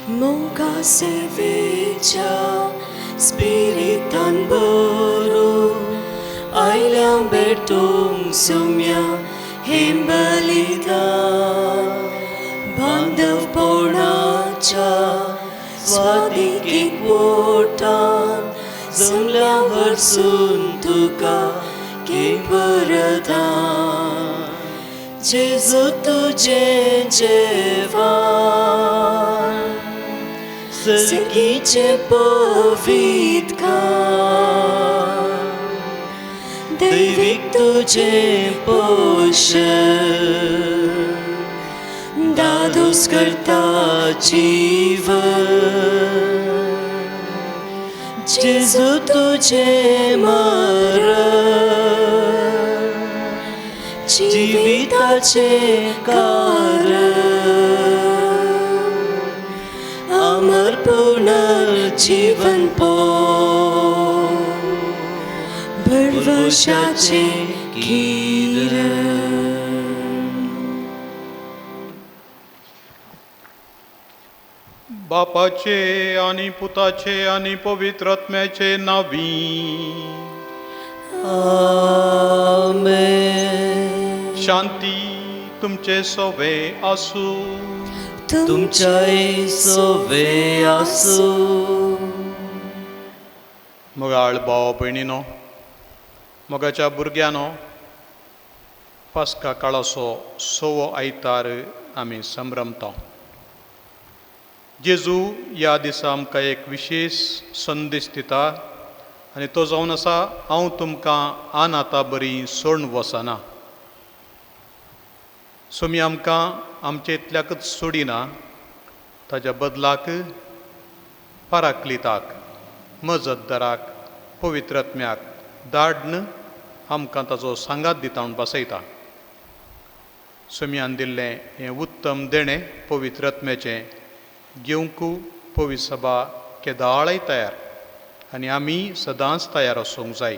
मोगा सेवेच्या स्पिरितान बरो आयल्या भेटूंक सुम्या हें बलिदान बांधवपणाच्या स्वादिकीक पोटान जमल्या वरसून तुका केपरदान जेजू तुजें जेवण सर्गीचें पवित्र दैवीक तुजें पोशण दादोस करता जीवन जेजू तुजें मरण जिविताचें कारण अमर पुनर्जीवन पो भरवशाचें किरण. बापाचे आनी पुताचे आनी पवित्र आत्म्याचे नांवी आमेन. शांती तुमचे सोवे आसूं. तुमच्याय सोवे आसूं. मोगाळ भाव भयणीनो, मोगाच्या भुरग्यानो, पास्का काळाचो सवो आयतार आमी संभ्रमता. जेजू ह्या दिसा आमकां एक विशेश संदेश दिता आनी तो जावन आसा, हांव तुमकां आनाता बरी सोडून वचना. सोमी आमकां आमचे इतल्याकच सोडिना, ताज्या बदलाक पराक्लिताक, मजतदाराक, पवित्र आत्म्याक धाडन आमकां ताजो सांगात दिता म्हूण बसयता. सोमयान दिल्लें हें उत्तम देणें पवित्र आत्म्याचें घेवंक पवित्र सभा केदाळय तयार आनी आमी सदांच तयार आसूंक जाय.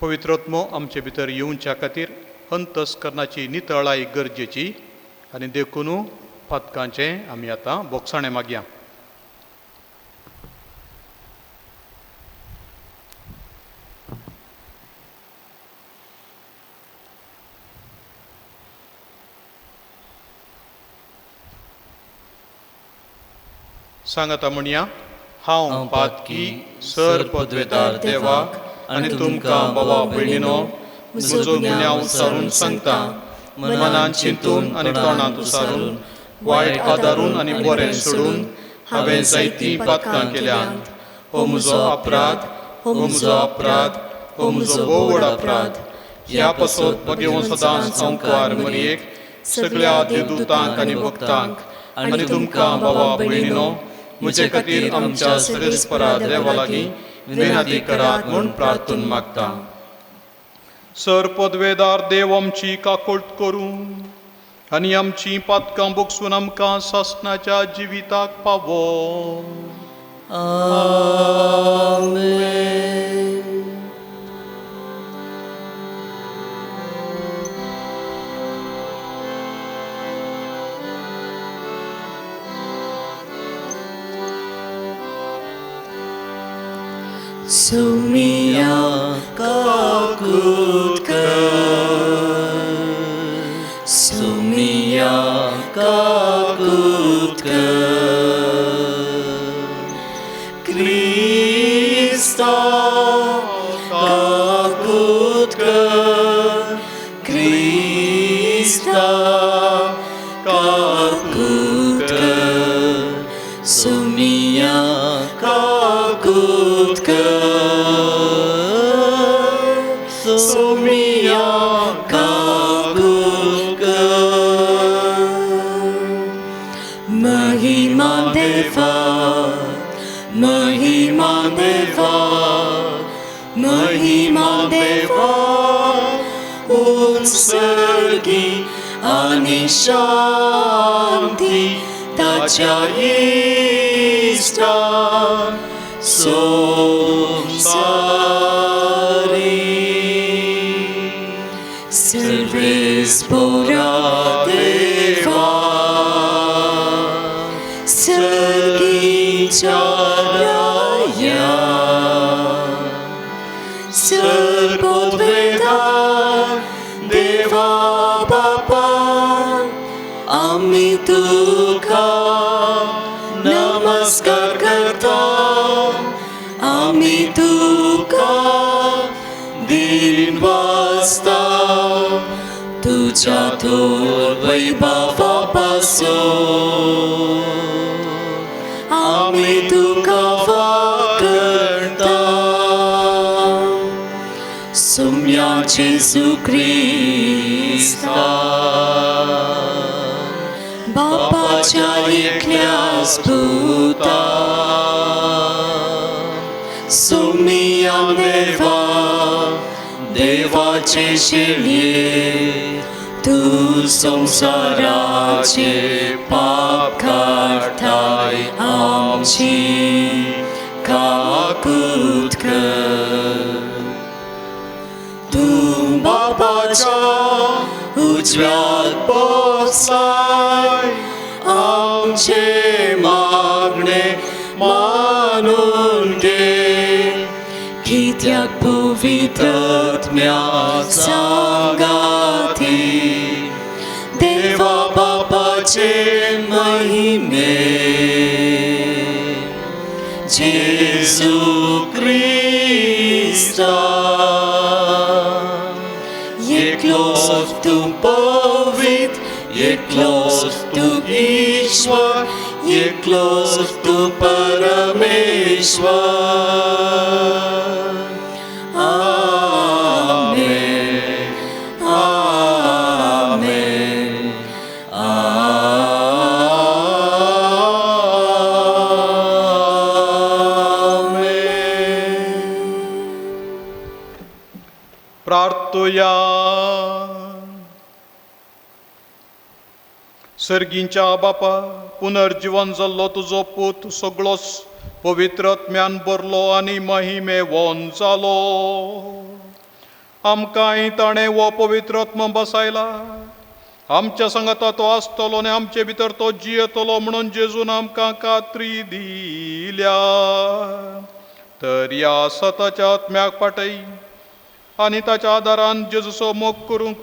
पवित्र आत्मो आमचे भितर येवच्या खातीर अंतस्करणाची नितळाय गरजेची आनी देखून पातकांचें आमी आतां बोगसाणें मागया. सांगाता म्हणया, हांव पातकी सर पदवेदार देवाक आनी तुमकां बाबा भयणीनो म्हजो गुन्यांव सारून सांगता, मनान चिंतून आनी तोंडांत उसारून, वायट आदारून आनी बरें सोडून हांवें जायतीं पातकां केल्यांत. हो म्हजो अपराध, हो म्हजो अपराध, हो म्हजो भोव व्हड अपराध. ह्या पासत भगेवन सदांच हांव कुवार मरयेक, सगळ्या देवदूतांक आनी भक्तांक आनी तुमकां बाबा भयणीनो म्हजे खातीर आमच्या सरेस्परा देवा लागीं विनंती करात म्हूण प्रार्थून मागता. सर पदवेदार देव आमची काकोट करूं आनी आमची पातकां बोगसून आमकां सासणाच्या जिविताक पावो. आमेन. Sumia kakut kar, Sumia kakut kar, Krista kakut kar, Krista kakut kar, Sumia kakut kar, Sumia kakut kar. Mahima Deva, Mahima Deva, Mahima Deva, Unsargi ani shanti tacha ista somsari. Sarvespora Deva, विचाराया. सर पदवेदार देवा बापा, आमी तुका नमस्कार करता, आमी तुका दिन वाजता, तुझ्या थोर वैभवा पासून आमी तुका वागणता. सुम्या जेजू क्रिस्ता, बापाच्या एकल्याच पुता, सुमिया देवा देवाचे शिळये, तूं संवसाराचे पाप काडटाय, आमची काकूत कर. तूं बापाच्या उजव्याक बसलाय, आमचे मागणे मानून घे, कित्याक पवित्र आत्म्या सांगाती देवा बापाचे महिमे जेजू क्रिस्ता. एकलोच तूं पवित्र, एकलोच तूं ईश्वर, एकलोच तूं परमेश्वर. आमेन, आमेन, आमेन. प्रार्थुया. सर्गींच्या बापा, पुनर्जीवन जाल्लो तुजो पूत सगळोच पवित्र आत्म्यान भरलो आनी महिमेवन जालो. आमकांय ताणें हो पवित्र आत्मो बसायला. आमच्या सांगाता तो आसतलो आनी आमचे भितर तो जियेतलो म्हणून जेजून आमकां खात्री दिल्या. तर ह्या सताच्या आत्म्याक पाटय आनी ताच्या आदारान जेजूचो मोग करूंक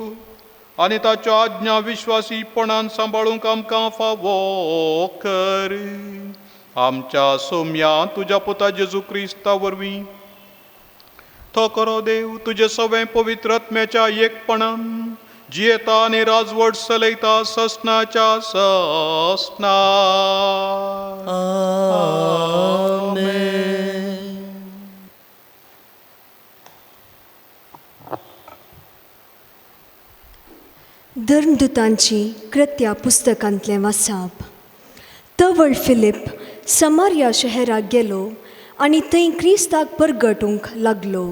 आनी ताच्यो आज्ञा विश्वासीपणान सांबाळूंक आमकां फावो कर. आमच्या सोम्या तुज्या पुता जेजू क्रिस्ता वरवीं तो करो देव तुजे सवें पवित्र आत्म्याच्या एकपणान जियेता आनी राजवट चलयता ससनाच्या ससना. आमेन. धर्मदूतांची कृत्या पुस्तकांतलें वाचप. तवळ फिलीप समार्या शहराक गेलो आनी थंय क्रिस्ताक परगटूंक लागलो.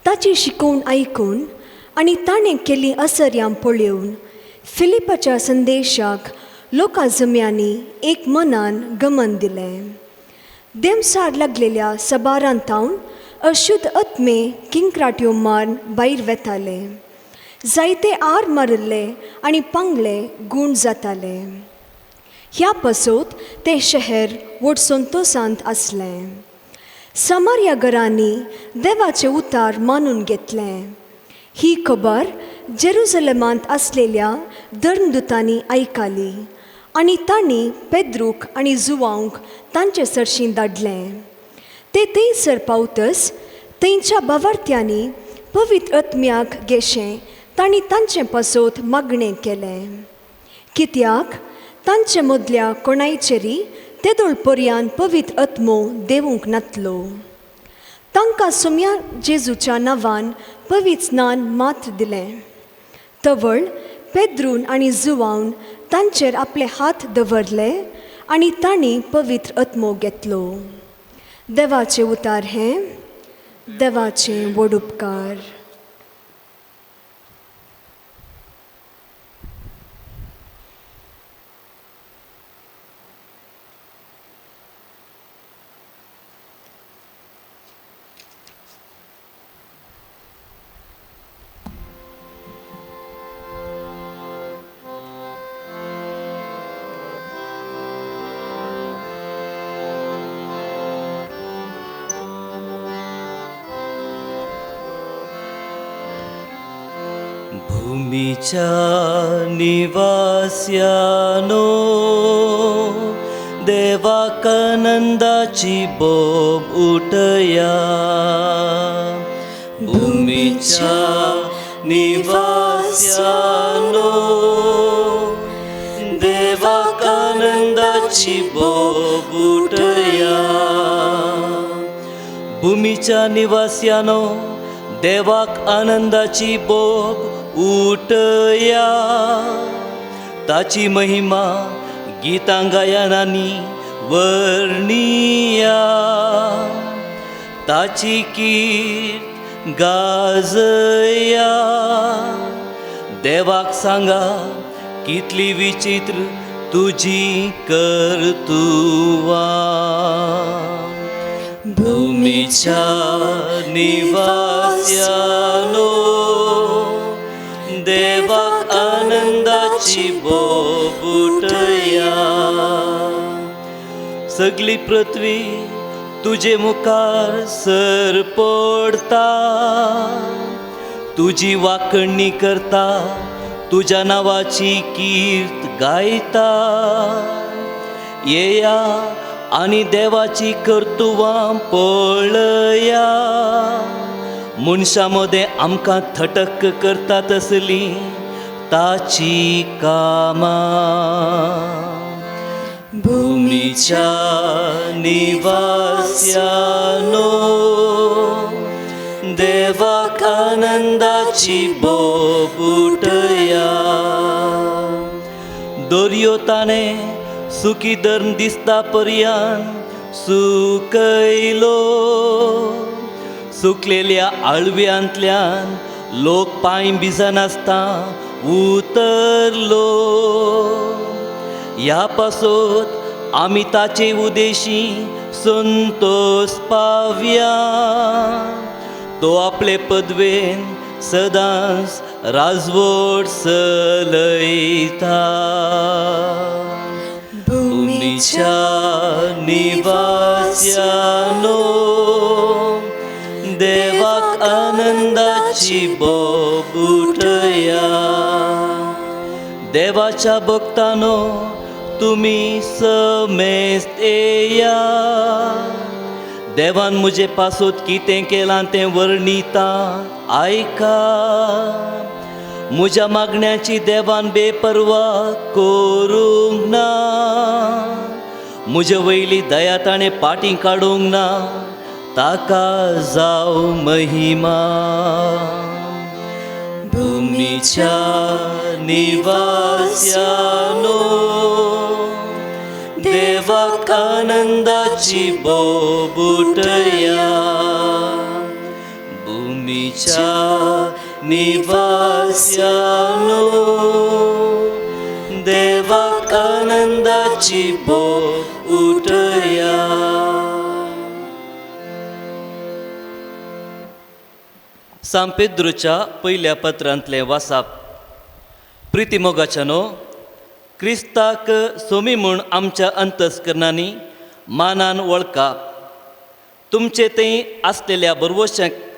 ताची शिकोवण आयकून आनी ताणें केल्लीं असर्यां पळोवन फिलिपाच्या संदेशाक लोकां जम्यांनी एक मनान गमन दिलें. देमसार लागलेल्या सबारांतावन अशुद्ध आत्मे किंक्राट्यो मारून भायर वेताले. जायते आर मारिल्ले आनी पांगले गूण जाताले. ह्या पासत तें शहर व्हड संतोशांत आसलें. समार्या घरांनी देवाचें उतार मानून घेतलें. ही खबर जेरुजलेमांत आसलेल्या धर्मदूतांनी आयकली आनी तांणी पेद्रूक आनी जुवांक तांचे सरशीं धाडलें. ते थंयसर पावतच थंयच्या बावार्थ्यांनी पवित्र आत्म्याक घेशें तांणी तांचे पासत मागणें केलें. कित्याक तांचे मदल्या कोणायचेरी तेदोळ पर्यान पवित्र आत्मो देवूंक नातलो. तांकां सोम्या जेजूच्या नांवान पवित्र स्नान मात्र दिलें. तवळ पेद्रून आनी जुवावन तांचेर आपले हात दवरले आनी तांणी पवित्र आत्मो घेतलो. देवाचें उतार हें. देवाचें व्हड उपकार. भूमिच्या निवास्यानो देवाक आनंदाची बोब उठया। भूमिच्या निवास्यानो देवाक आनंदाची बोब उठया। भूमिच्या निवास्यानो देवाक आनंदाची बोब उठया। ताची महिमा गीतां गायनांनी वर्णिया, ताची कीर्त गाजया। देवाक सांगा कितली विचित्र तुजी कर्तुवां। भूमिच्या निवास्यानो देवाक आनंदाची बोब उठया। सगली पृथ्वी तुजे मुखार सर पडता, तुजी वाकणी करता, तुज्या नांवाची कीर्त गायता। येया आनी देवाची कर्तुवां पळया, मनशां मदें आमकां थटक करता तसली ताची कामां। भूमिच्या निवास्यानो देवाक आनंदाची बोब उठया। दर्यो ताणें सुकी धर्म दिसता पर्यान सुकयलो, सुकलेल्या आळव्यांतल्यान लोक पांय भिजनासता उतरलो। ह्या पासत आमी ताचे उदेशी संतोष पावया, तो आपले पदवेन सदांच राजवट चलयता। भूमिच्या निवास्यानो देवाक आनंदाची बोब उठया। देवाच्या भक्तानो तुमी समेस्त येया, देवान म्हजे पासत कितें केलां तें वर्णिता आयका। म्हज्या मागण्याची देवान बेपर्वा करूंक ना, म्हजे वयली दया ताणें पाटी काडूंक ना, ताका जावं महिमा। भूमिच्या निवास्यानो देवाक आनंदाची बोब उठया। भूमिच्या निवास्यानो देवाक आनंदाची बोब उठया। सांपेद्रूच्या पयल्या पत्रांतलें वासाप। प्रितीमोगाच्यानो, क्रिस्ताक सोमी म्हूण आमच्या अंतस्करणांनी मानान वळखा। तुमचे थंय आसलेल्या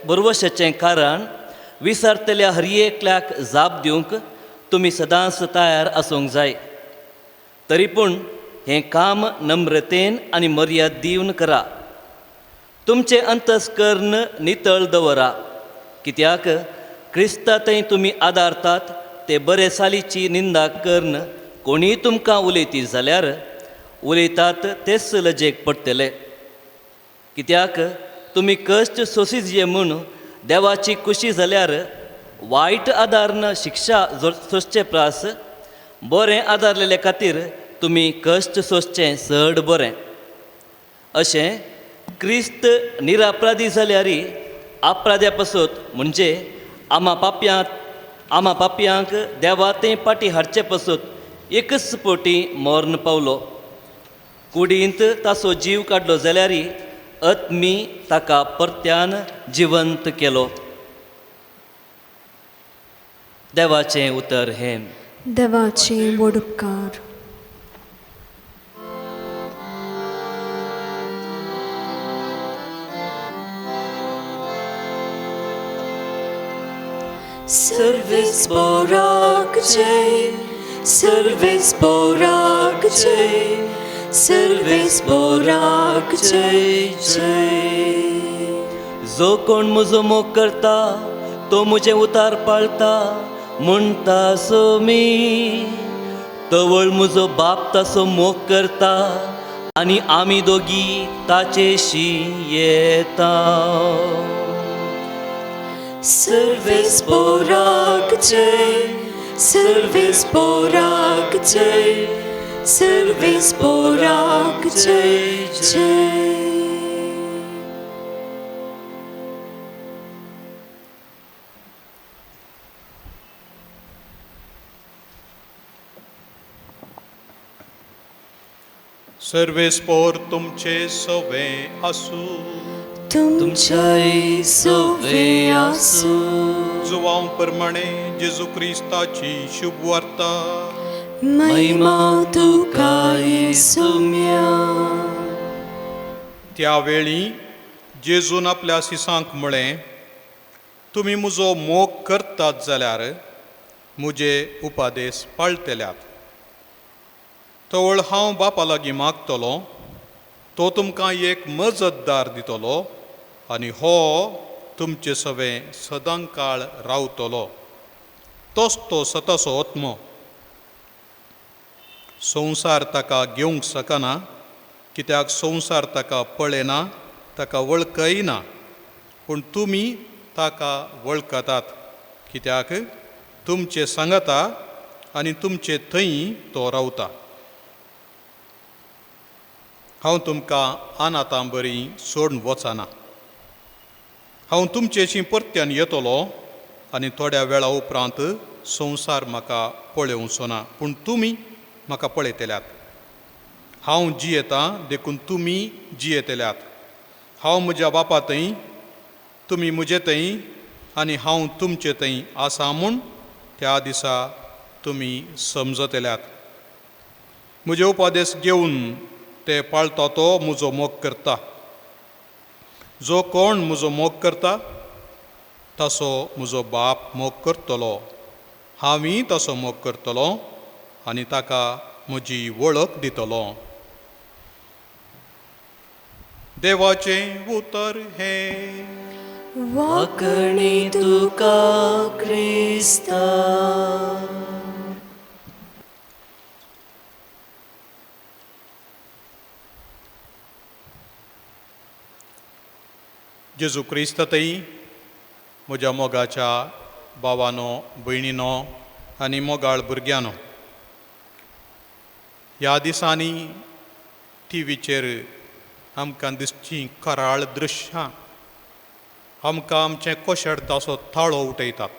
बरवशाचें कारण विसरतल्या हर एकल्याक जाप दिवंक तुमी सदांच तयार आसूंक जाय। तरी पूण हें काम नम्रतेन आनी मर्याद दिवन करा। तुमचें अंतस्कर्ण नितळ दवरा, कित्याक क्रिस्ता थंय तुमी आदारतात ते बरे सालीची निंदा करून कोणीय तुमकां उलयती जाल्यार उलयतात तेच लजेक पडटले। कित्याक तुमी कश्ट सोंसिजे म्हूण देवाची खुशी जाल्यार वायट आदारन शिक्षा सोंसचे प्रास बरें आदारलेले खातीर तुमी कश्ट सोंसचें चड बरें। अशें क्रिस्त निरापराधी जाल्यार अपराध्या पासत म्हणजे आमा पापयांक देवा तें पाटी हाडचे पासत एकच पटी मर्ण पावलो। कुडींत ताचो जीव काडलो जाल्यार आत्मी ताका परत्यान जिवंत केलो। देवाचें उतर हें। देवाचें व्हड उपकार। सर्वेस पोराक जय, सर्वेस पोराक जय, सर्वेस पोराक जय जय. जो कोण म्हजो मोग करता तो म्हजें उतार पाळता म्हणटा सोमी. तवळ म्हजो बाप ताचो मोग करता आनी आमी दोगी ताचेशी येता. सर्वेस पोराक जय, सर्वेस पोराक जय, सर्वेस पोराक जय जय. सर्वेस्पोर तुमचे सवे आसूं. तुमच्याय सवे आसूं. जुवांव प्रमाणे जेजू क्रिस्ताची शुभवार्ता. महिमा तुका येसुम्या. त्या वेळी जेजून आपल्या शिसांक म्हळें, तुमी म्हजो मोग करतात जाल्यार म्हजे उपादेश पाळटल्यात. तवळ हांव बापा लागीं मागतलो, तो तुमकां एक मजतदार दितलो आनी हो तुमचे सवें सदांकाळ रावतलो. तोच तो सताचो आत्मो. संवसार ताका घेवंक शकना, कित्याक संवसार ताका पळयना, ताका वळखयना. पूण तुमी ताका वळखतात, कित्याक तुमचे सांगता आनी तुमचे थंय तो रावता. हांव तुमकां अनाथां बरी सोडून वचना. हांव तुमचेशी परत्यान येतलो आनी थोड्या वेळा उपरांत संवसार म्हाका पळोवचो ना, पूण तुमी म्हाका पळयतल्यात. हांव जियेतां देखून तुमी जियेतल्यात. हांव म्हज्या बापा थंय, तुमी म्हजे थंय आनी हांव तुमचे थंय आसा म्हूण त्या दिसा तुमी समजतल्यात. म्हजे उपादेश घेवन ते पाळटा तो म्हजो मोग करता. जो कोण म्हजो मोग करता ताचो म्हजो बाप मोग करतलो. हांवूय ताचो मोग करतलो आनी ताका म्हजी वळख दितलो. देवाचें उतर हें. वाकणी तुका क्रिस्ता. जेजू क्रिस्त थंय म्हज्या मोगाच्या भावानो, भयणीनो आनी मोगाळ भुरग्यांनो, ह्या दिसांनी टिवीचेर आमकां दिसचीं कराळ दृश्यां आमकां आमचें कोशेडदासो थाळो उठयतात.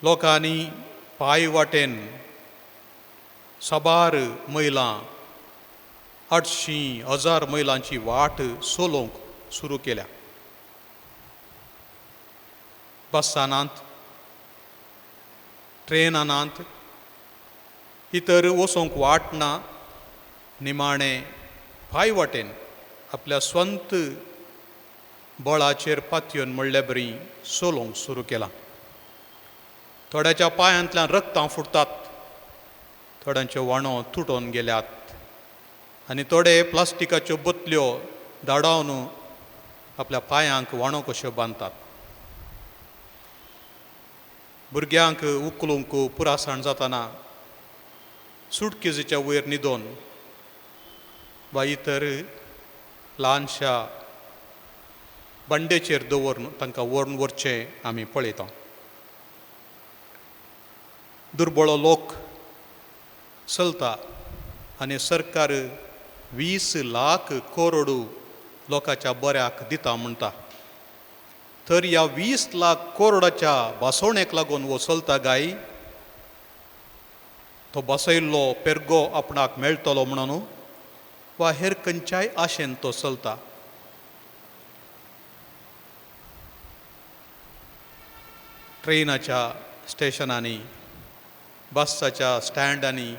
लोकांनी पांय वाटेन साबार मैलां, 800 1000 मैलांची वाट चलोवंक सुरू केल्या. बसानांत, ट्रेनांत इतर वचोंक वाट ना. निमाणें पांय वाटेन आपल्या स्वंत बळाचेर पातयेवन म्हणले बरी चलोवंक सुरू केलां. थोड्याच्या पांयांतल्यान रक्तां फुटतात, थोड्यांच्यो व्हाणो तुटोवन गेल्यात आनी थोडे प्लास्टिकाच्यो बोतल्यो धाडावन आपल्या पांयांक व्हाणो कश्यो बांदतात. भुरग्यांक उखलूंक पुरासण जातना सुटकेजीच्या वयर न्हिदोन वा इतर ल्हानशा बंडेचेर दवरून तांकां व्हरून व्हरचें आमी पळयता. दुर्बळो लोक चलता आनी सरकार 20 लाख करोड लोकांच्या बऱ्याक दिता म्हणटा. तर ह्या 20 लाख करोडाच्या भासवणेक लागून हो चलता गाय, तो बसयल्लो पेरगो आपणाक मेळटलो म्हणून वा हेर खंयच्याय आशेन तो चलता. ट्रेनाच्या स्टेशनांनी, बसाच्या स्टँडांनी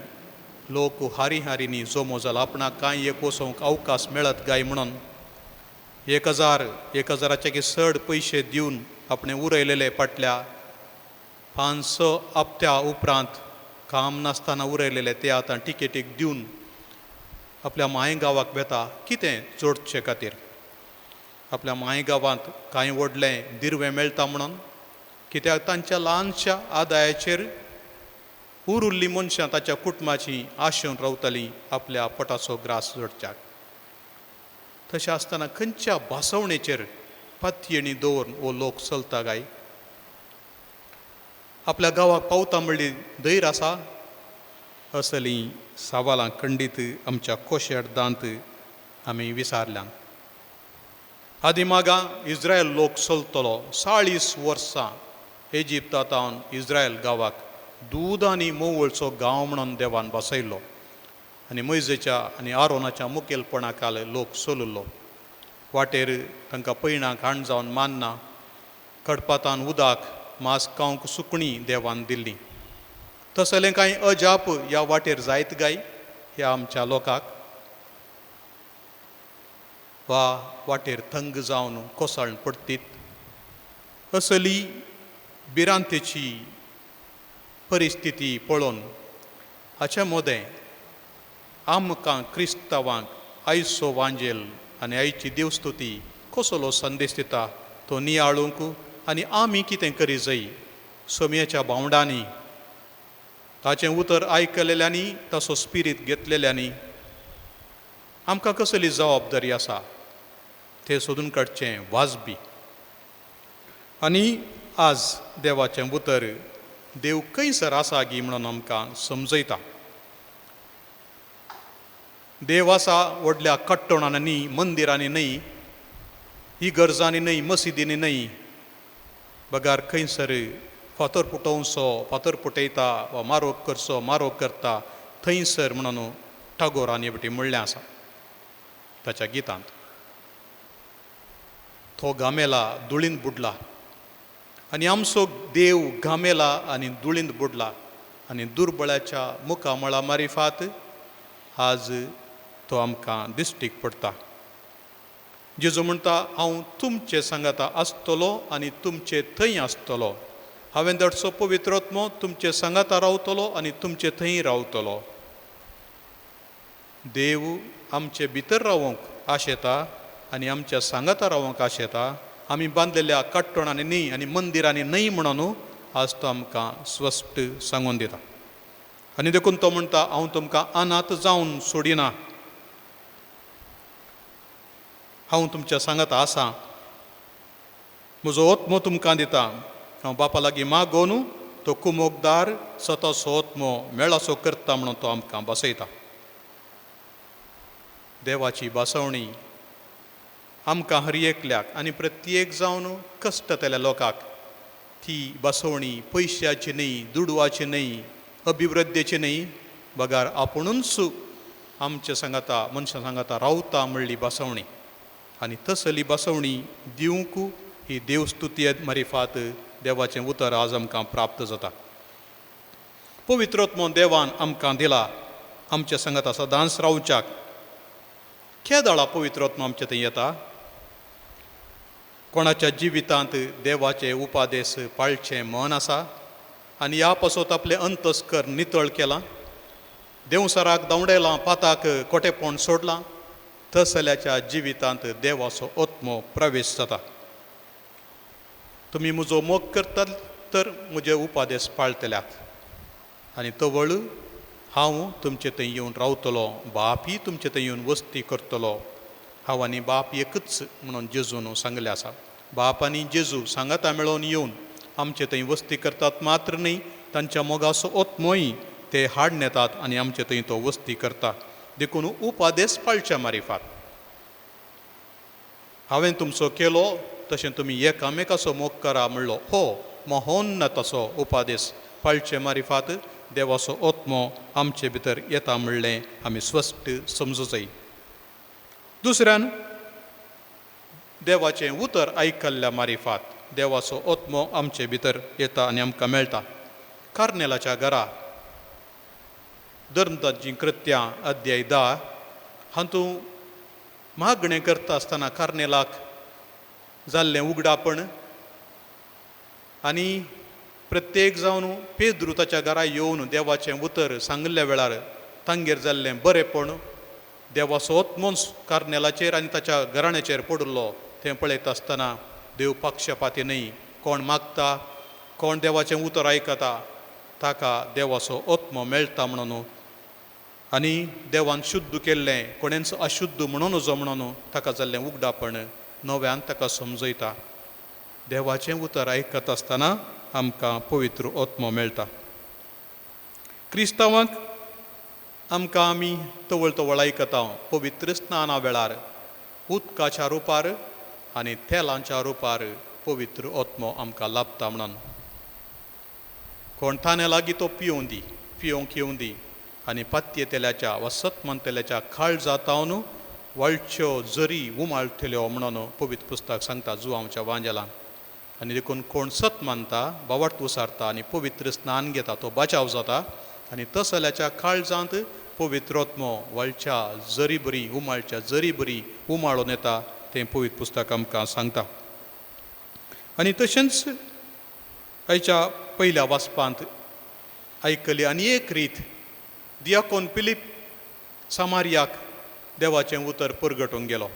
लोक हारी हारींनी जमो जाला आपणाक कांय एक वचोंक अवकाश मेळत काय म्हणून 1000 1000चे की चड पयशे दिवन आपणें उरयलेले फाटल्या 5-6 हप्त्या उपरांत काम नासतना उरयलेले ते आतां टिकेटीक दिवन आपल्या माय गांवाक वेता कितें जोडचे खातीर. आपल्या माय गांवांत कांय व्हडलें दिरवें मेळटा म्हणून, कित्याक तांच्या ल्हानशा आदायाचेर उरुल्ली मनशां ताच्या कुटुंबाची आशेवन रावतालीं आपल्या पोटाचो ग्रास जोडच्याक. तशें आसतना खंयच्या भासवणेचेर पातयेणी दवरून हो लोक चलता काय? आपल्या गांवाक पावता म्हणली धैर्य आसा? असलीं सवालां खंडीत आमच्या कोशेर्दांत आमी विसारल्यान. आदी मागां इस्रायल लोक चलतलो 40 वर्सां इजिप्तांत इस्रायल गांवाक दूद आनी मोवळचो गांव म्हणून देवान बसयल्लो आनी मोयजेच्या आनी आरोनाच्या मुखेलपणा खाल लोक चलुल्लो. वाटेर तांकां पयणाक हाण जावन मान्ना कडपातान उदक मास खावंक सुकणीं देवान दिल्ली. तसलें कांय अजाप ह्या वाटेर जायत गाय ह्या आमच्या लोकांक? वा वाटेर थंग जावन कोसळून पडटीत असली भिरांतेची परिस्थिती पळोवन हाच्या मोदें आमकां क्रिस्तांवांक आयचो वांजेल आनी आयची देवस्तुती कसलो संदेश दिता तो नियाळूंक आनी आमी कितें करी जाय सोमयेच्या भावंडांनी ताचें उतर आयकलेल्यांनी ताचो स्पिरीत घेतलेल्यांनी आमकां कसली जबाबदारी आसा तें सोदून काडचें वाजबी. आनी आज देवाचें उतर देव खंयसर आसा गी म्हणून आमकां समजयता. देव आसा व्हडल्या कट्टणांनी न्ही, मंदिरांनी न्हय, इगर्जांनी न्हय, मशिदींनी न्हय, बगार खंयसर फातर पुटोवचो फातर पुटयता वा मारोग करचो मारोग करता थंयसर म्हणून टागोरान एकटी म्हणलें आसा ताच्या गितांत. तो गामेला धुळींत बुडला आनी आमचो देव गामेला आनी धुळींत बुडला आनी दुर्बळाच्या मुखामळा मारिफात आज तो आमकां दिश्टीक पडटा. जेजू म्हणटा हांव तुमचे सांगाता आसतलो आनी तुमचे थंय आसतलो. हांवें धाडचो पवित्र आत्मो तुमचे सांगाता रावतलो आनी तुमचे थंय रावतलो. देव आमचे भितर रावंक आशेता आनी आमच्या सांगाता रावंक आशेता. आमी बांदलेल्या काट्टणांनी न्ही आनी मंदिरांनी न्हय म्हणून आज तो आमकां स्पश्ट सांगून दिता. आनी देखून तो म्हणटा हांव तुमकां अनाथ जावन सोडिना, हांव तुमच्या सांगाता आसा, म्हजो आत्मो तुमकां दिता. हांव बापा लागीं मागोवन तो कुमोकदार सताचो आत्मो मेळासो करता म्हणून तो आमकां बसयता. देवाची बसवणी आमकां हर एकल्याक आनी प्रत्येक जावन कश्टतल्या लोकांक ती बसवणी पयशाची न्हय, दुडवाची न्हय, अभिवृद्धीची न्हय, बगार आपुणूच आमचे सांगाता मनशां सांगाता रावता म्हणली बसवणी. आनी तसली बसवणी दिवंक ही देवस्तुती मारिफात देवाचें उतर आज आमकां प्राप्त जाता. पवित्र आत्मो देवान आमकां दिला आमच्या सांगाता सदांच रावच्याक. केदळा पवित्र आत्मो आमचे थंय येता? कोणाच्या जिवितांत देवाचे उपादेश पाळचें मन आसा आनी ह्या पासत आपलें अंतस्कर नितळ केलां, देंवसराक धांवडायलां, पाताक कोटेपण सोडलां, तसल्याच्या जिवितांत देवाचो आत्मो प्रवेश जाता. तुमी म्हजो मोग करतात तर म्हजे उपादेश पाळटल्यात आनी तवळ हांव तुमचे थंय येवन रावतलो, बापय तुमचे थंय येवन वस्ती करतलो. हांव आनी बाप एकूच म्हणून जेजून सांगलें आसा. बाप आनी जेजू सांगाता मेळोवन येवन आमचे थंय वस्ती करतात मात्र न्हय, तांच्या मोगाचो आत्मोय ते हाडून येतात आनी आमचे थंय तो वस्ती करता. देखून उपादेश पाळच्या मारिफात हांवें तुमचो केलो तशें तुमी एकामेकाचो मोग करा म्हणलो हो महोन्नताचो उपादेश पाळचे मारिफात देवाचो आत्मो आमचे भितर येता म्हणलें आमी स्पश्ट समजू जाय. दुसऱ्यान देवाचें उतर आयकल्ल्या मारिफात देवाचो आत्मो आमचे भितर येता आनी आमकां मेळटा. कार्नेलाच्या घरा धर्मदाचीं कृत्यां अध्याय 10 हातूंत मागणें करता आसतना कार्नेलाक जाल्लें उगडापण आनी प्रत्येक जावन पेद्रू ताच्या घरा येवन देवाचें उतर सांगिल्ल्या वेळार तांगेर जाल्लें बरेंपण, देवाचो आत्मोच कार्नेलाचेर आनी ताच्या घराण्याचेर पडिल्लो तें पळयता आसतना देव पक्षपाती न्हय. कोण मागता, कोण देवाचें उतर आयकता ताका देवाचो आत्मो मेळटा म्हणून, आनी देवान शुद्ध केल्लें कोणेंच अशुद्ध म्हणून नजो म्हणून ताका जाल्लें उगडापण नव्यान ताका समजयता. देवाचें उतर आयकत आसतना आमकां पवित्र आत्मो मेळटा. क्रिस्तांवांक आमकां आमी तवळ तवळ आयकता पवित्र स्नाना वेळार उदकाच्या रुपार आनी तेलांच्या रुपार पवित्र आत्मो आमकां लाभता म्हणून. कोण थाने लागीं तो पियोवं दी, पियोवंक येवं दी आनी पातयेतल्याच्या वा सतमंतल्याच्या काळजा जावन वाळच्यो जरी उमाळटल्यो म्हणून पवित्र पुस्तक सांगता जुवांच्या वांजेलान. आनी देखून कोण सत मानता, बावट उसारता आनी पवित्र स्नान घेता तो बचाव जाता आनी तसल्याच्या काळजांत पवित्र आत्मो वाळच्या जरी बरी उमाळच्या जरी बरी उमाळून येता तें पवित्र पुस्तक आमकां सांगता. आनी तशेंच आयच्या पयल्या वाचपांत आयकली आनी एक रीत, दियाकोन फिलीप सामारियाक देवाचें उतर परगटूंक गेलो.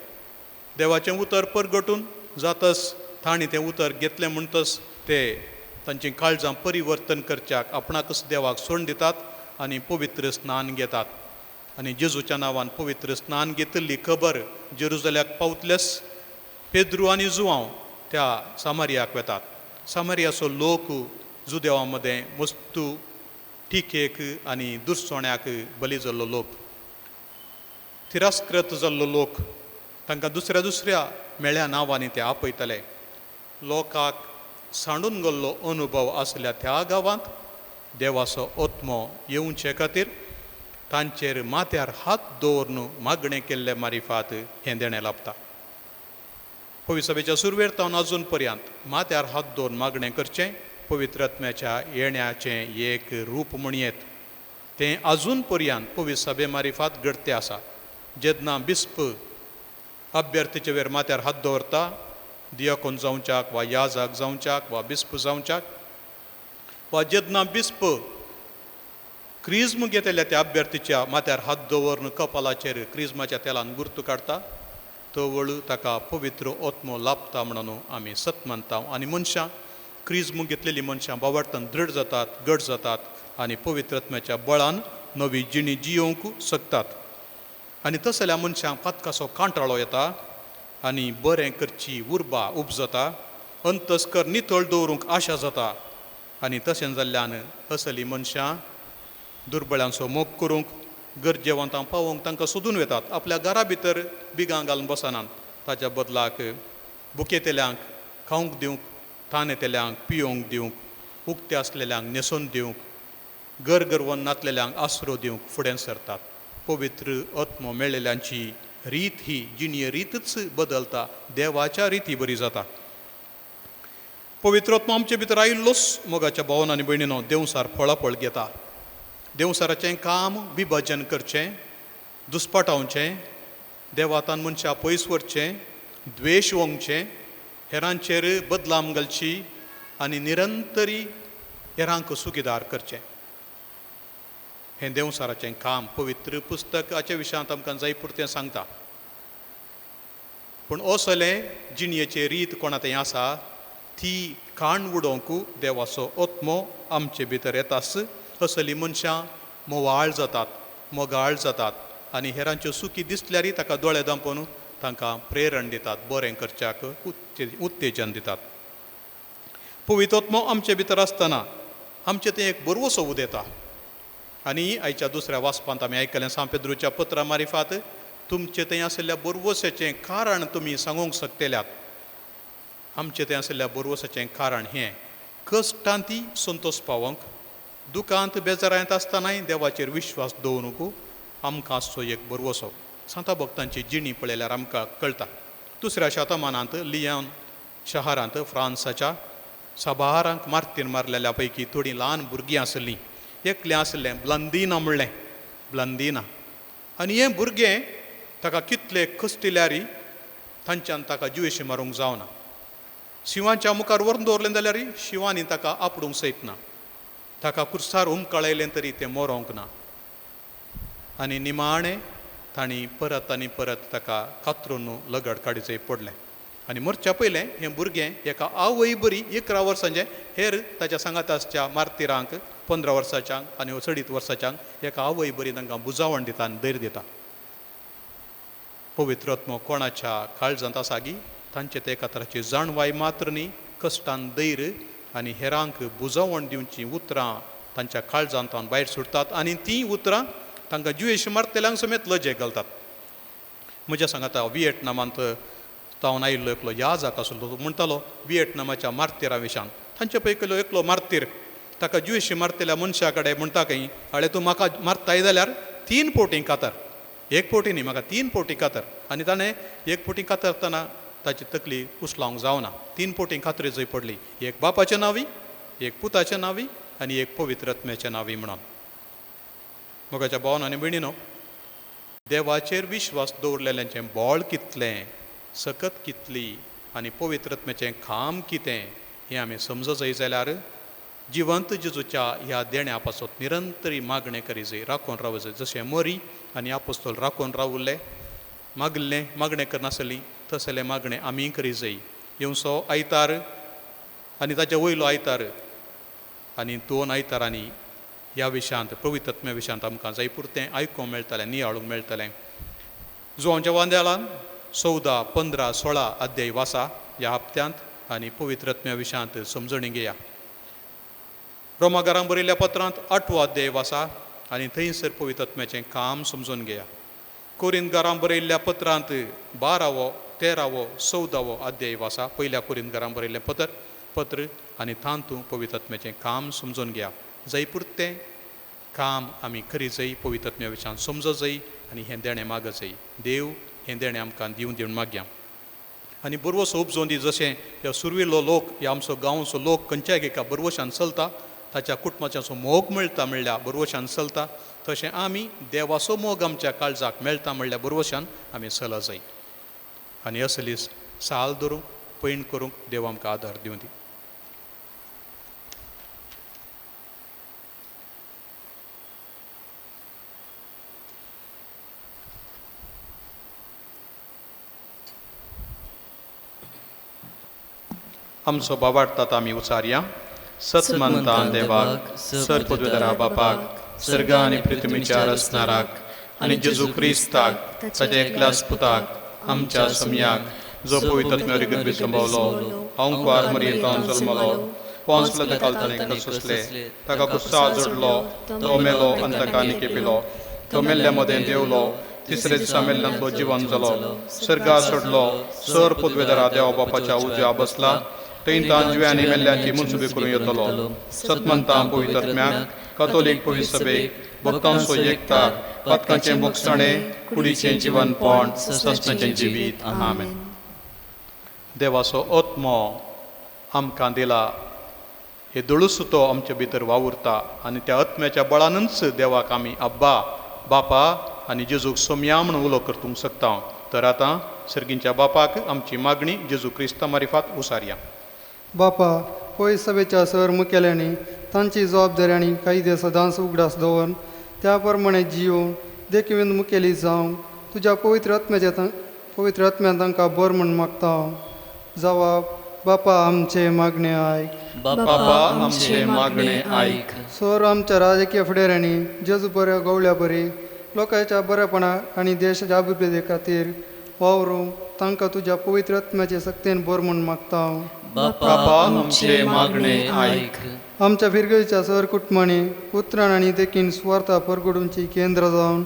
देवाचें उतर परगटून जातच तांणी तें उतर घेतलें म्हणटच ते तांचीं काळजां परिवर्तन करच्याक आपणाकच देवाक सोडून दितात आनी पवित्र स्नान घेतात. आनी जेजूच्या नांवान पवित्र स्नान घेतिल्ली खबर जेरुजल्याक पावतलेच पेद्रू आनी जुवांव त्या सामारियाक वेतात. सामारियाचो लोक जुदेवा मदें मस्तू टिकेक आनी दुसोण्याक बली जाल्लो लोक, तिरस्कृत जाल्लो लोक, तांकां दुसऱ्या दुसऱ्या मेळ्या नांवांनी ते आपयतले. लोकांक सांडून गेल्लो अनुभव आसल्या त्या गांवांत देवाचो आत्मो येवचे खातीर तांचेर माथ्यार हात दवरून मागणें केल्ले मारिफात हें देणें लाभता. पवित्र सभेच्या सुरवेर तावन अजून पर्यंत माथ्यार हात दवरून मागणें करचें पवित्र आत्म्याच्या येण्याचें एक रूप म्हणयेत. तें अजून पर्यंत पवित्र सभे मारिफात घडते आसा. जेन्ना बिस्प अभ्यर्थीचे वेर माथ्यार हात दवरता, दियाकोन जावच्याक वा याजाक जावच्याक वा बिस्प जावच्याक, वा जेन्ना बिस्प क्रिज्म घेतल्या त्या अभ्यर्थीच्या माथ्यार हात दवरून कपालाचेर क्रिज्माच्या तेलान गुर्त काडटा, तवळ ताका पवित्र आत्मो लाभता म्हणून आमी सत मानता. आनी मनशां क्रिज्म घेतलेली मनशां बावडतान दृढ जातात, गट जातात आनी पवित्र आत्म्याच्या बळान नवी जिणी जियोवंक शकतात. आनी तसल्या मनशांक पातकाचो कांटाळो येता आनी बरें करची उर्बा उपजता, अंतस्कर नितळ दवरूंक आशा जाता. आनी तशें जाल्ल्यान असली मनशां दुर्बळ्यांचो मोग करूंक, गरजेवंतां पावोवंक तांकां सोदून वेतात. आपल्या घरा भितर बिगां घालून बसनात, ताच्या बदलाक भुकेतल्यांक खावंक दिवंक, तानेतल्यांक पियोवंक दिवंक, उक्ते आसलेल्यांक न्हेसोवन दिवंक, गरगरवन नातलेल्यांक आसरो दिवंक फुडें सरतात. पवित्र आत्मो मेळिल्ल्यांची रीत ही जिणये रितच बदलता, देवाच्या रिती बरी जाता. पवित्र आत्मो आमचे भितर आयिल्लोच मोगाच्या भावन आनी भयणीनो देवसार फळाफळ घेता. देवसाराचें काम विभाजन करचें, दुस्पाटावचें, देवातान मनशां पयस व्हरचें, द्वेश वोंगचें, हेरांचेर बदलाम घालची आनी निरंतरी हेरांक सुखीदार करचें. हें देवसाराचें काम पवित्र पुस्तकाच्या विशयांत आमकां जाय पुरतें सांगता. पूण असलें जिणयेची रीत कोणा थंय आसा ती काण उडोवंक देवाचो आत्मो आमचे भितर येताच. असली मनशां मोवाळ जातात, मोगाळ जातात आनी हेरांच्यो सुखी दिसल्यारय ताका दोळे दांपून तांकां प्रेरण दितात, बरें करच्याक उत्तेजन दितात. पवित्र आत्मो आमचे भितर आसतना आमचे थंय एक बरवसो उदेता. आनी आयच्या दुसऱ्या वाचपांत आमी आयकलें सांत पेद्रूच्या पत्रा मारिफात, तुमचे थंय आशिल्ल्या बरवसाचें कारण तुमी सांगूंक शकतल्यात. आमचे थंय आशिल्ल्या बरवसाचें कारण हें, कश्टांती संतोश पावोवंक, दुकांत बेजारांत आसतनाय देवाचेर विश्वास दवरूंक आमकां आसचो एक बरवसो. सांता भक्तांची जिणी पळयल्यार आमकां कळटा. दुसऱ्या शतमानांत लियॉन शहरांत फ्रांसाच्या साबारांक मार्तीन मारलेल्या पैकी थोडीं ल्हान भुरगीं आसलीं. एकलें आसलें ब्लंदिना म्हणलें, ब्लंदिना. आनी हें भुरगें ताका कितले कश्टिल्यारी तांच्यान ताका जिवेशी मारूंक जावना. शिंवाच्या मुखार व्हरून दवरलें जाल्यार शिंवांनी ताका आपडूंक सयत ना. ताका कुर्सार उमकळयलें तरी तें मरोंक ना. आनी निमाणें तांणी परत आनी परत ताका कातरून लगड काडचें पडलें. आनी मरच्या पयलें हें भुरगें एका आवय बरी 11 वर्सांचें हेर ताच्या सांगात आसच्या मार्तिरांक 15 वर्सांच्यांक आनी चडीत वर्सांच्यांक एका आवय बरी तांकां बुजावण दिता आनी धैर्य दिता. पवित्र आत्मो कोणाच्या काळजांत आसा गी तांचे ते एका तराची जाणवाय मात्र न्ही, कश्टान धैर्य आनी हेरांक बुजावण दिवचीं उतरां तांच्या काळजांतल्यान भायर सुटतात आनी तीं उतरां तांकां जुवेश मारतल्यांक समेत लजेक घालतात. म्हज्या सांगाता विएटनामांत तावन आयिल्लो एकलो याजाक आसलो, तो म्हणटालो विएटनामाच्या मार्तिरा विशान तांचे पैकीलो एकलो मार्तीर ताका जुवेश मारतल्या मनशा कडेन म्हणटा खंय, आळे तूं म्हाका मारताय जाल्यार 3 फावटीं कातर, 1 फावटी न्ही म्हाका 3 फावटीं कातर. आनी ताणें 1 फावटी कातरतना ताची तकली उसलावंक जावना, 3 फावटीं कातरी जंय पडली, एक बापाच्या नांवी, एक पुताच्या नांवी आनी एक पवित्र आत्म्याच्या नांवी म्हणून. मोगाच्या भावान आनी भयणीनो, देवाचेर विश्वास दवरलेल्यांचें बळ कितलें, सकत कितली आनी पवित्र आत्म्याचें काम कितें हें आमी समज जाय जाल्यार जिवंत जेजूच्या ह्या देण्या पासत निरंतरी मागणें करी जाय, राखून रावूं जाय. जशें मरी आनी आपोस्तोल राखून रावुल्ले, मागल्लें मागणें करनासली तसलें मागणें आमी करी जाय. येवचो आयतार आनी ताच्या वयलो आयतार आनी 2 आयतारांनी ह्या विशयांत पवित्र आत्म्या विशयांत आमकां जाय पुरतें आयकूंक मेळटलें, नियाळूंक मेळटलें. जुवांच्या वांद्यालान 14, 15, 16 अध्याय वासा ह्या हप्त्यांत आनी पवित्र आत्म्या विशयांत समजणी घेया. रोमागारांक बरयल्ल्या पत्रांत 8वो अध्याय वासा आनी थंयसर पवित्र आत्म्याचें काम समजून घेया. कोरिंदगारांक बरयल्ल्या पत्रांत 12वो, 13वो, 14वो अध्याय वासा, पयल्या कोरिंदगारांक बरयल्लें पत्र आनी तातूंत पवित्र आत्म्याचें काम समजून घेया. जाय पुरतें काम आमी करी जाय, पवित्र आत्म्या विशयान समजो जाय आनी हें देणें माग जाय. देव हें देणें आमकां दिवन दिवन मागया. आनी बरवसो उपजोवन दी, जशें ह्या सुरवेलो लोक ह्या आमचो गांवचो लोक खंयच्याय एका बरवशान चलता, ताच्या कुटुंबाचो मोग मेळटा म्हणल्यार बरवशान चलता, तशें आमी देवाचो मोग आमच्या काळजाक मेळटा म्हणल्यार बरवशान आमी चल जाय. आनी असली साल धरूंक पयण करूंक देव आमकां आदार दिवं दी. आमचो बाबाडटात आमी उचारया. सतमंतान देवाक, सर पदवेदारा बापाक, सर्गा आनी पृथ्वीच्या रचणाराक आनी जेजू क्रिस्ताक ताच्या एकल्याच पुताक आमच्या समयाक, जो पवित्र आत्म्यावरी गर्भीत संभवलो, अंकुआर मरियेंत जल्मलो, पोंसले ताका ताणें सोंसले, ताका कुर्सार जोडलो, तो मेलो आनी ताका निकेपिलो, तो मेल्ल्या मदें देंवलो, तिसरे दिसा मेल्ल्यांतलो जिवन जालो, सर्गार सोडलो, सर पदवेदारा देवा बापाच्या उजव्या बसला, थंय तान जिव्यांनी मेल्ल्यांची मुनसुबी करूं येतलो. सतमंतां पवित्र आत्म्याक, कथोलीक पवित्र सभेक, भक्तांचो एकता, पातकांचें भोगसणें, कुडीचें जिवनपण, ससनाचें जिवीत. आमेन. देवाचो आत्मो आमकां दिला हे दळूस तो आमचे भितर वावुरता आनी त्या आत्म्याच्या बळानूच देवाक आमी अब्बा बापा आनी जेजूक सोमया म्हणून उलो करतूंक शकता. तर आतां सर्गींच्या बापाक आमची मागणी जेजू क्रिस्ता मारिफात उसारया. बापा, पय सभेच्या सर मुखेल्यांनी तांची जबाबदारी आनी कायदे सदांच उगडास दवरून त्या प्रमाणे जियोवन देखीन मुखेली जावंक तुज्या पवित्र आत्म्याच्या पवित्र आत्म्यान तांकां बर म्हूण मागता. जवाब, बापा आमचे मागणे आयक. बापा आमचे मागणे आयक. सर आमच्या राजकीय फुडाऱ्यांनी जेजू बऱ्या गवळ्या बरी लोकांच्या बरेपणा आनी देशाच्या अभिवृद्धी खातीर वावरूंक तांकां तुज्या पवित्र आत्म्याचे सक्तेन बर म्हूण मागता. बापा आमचे मागणे आयक. आमच्या फिरगेच्या सर कुटुंबांनी उतरान आनी देखीन सुवार्था परगडूंची केंद्र जावन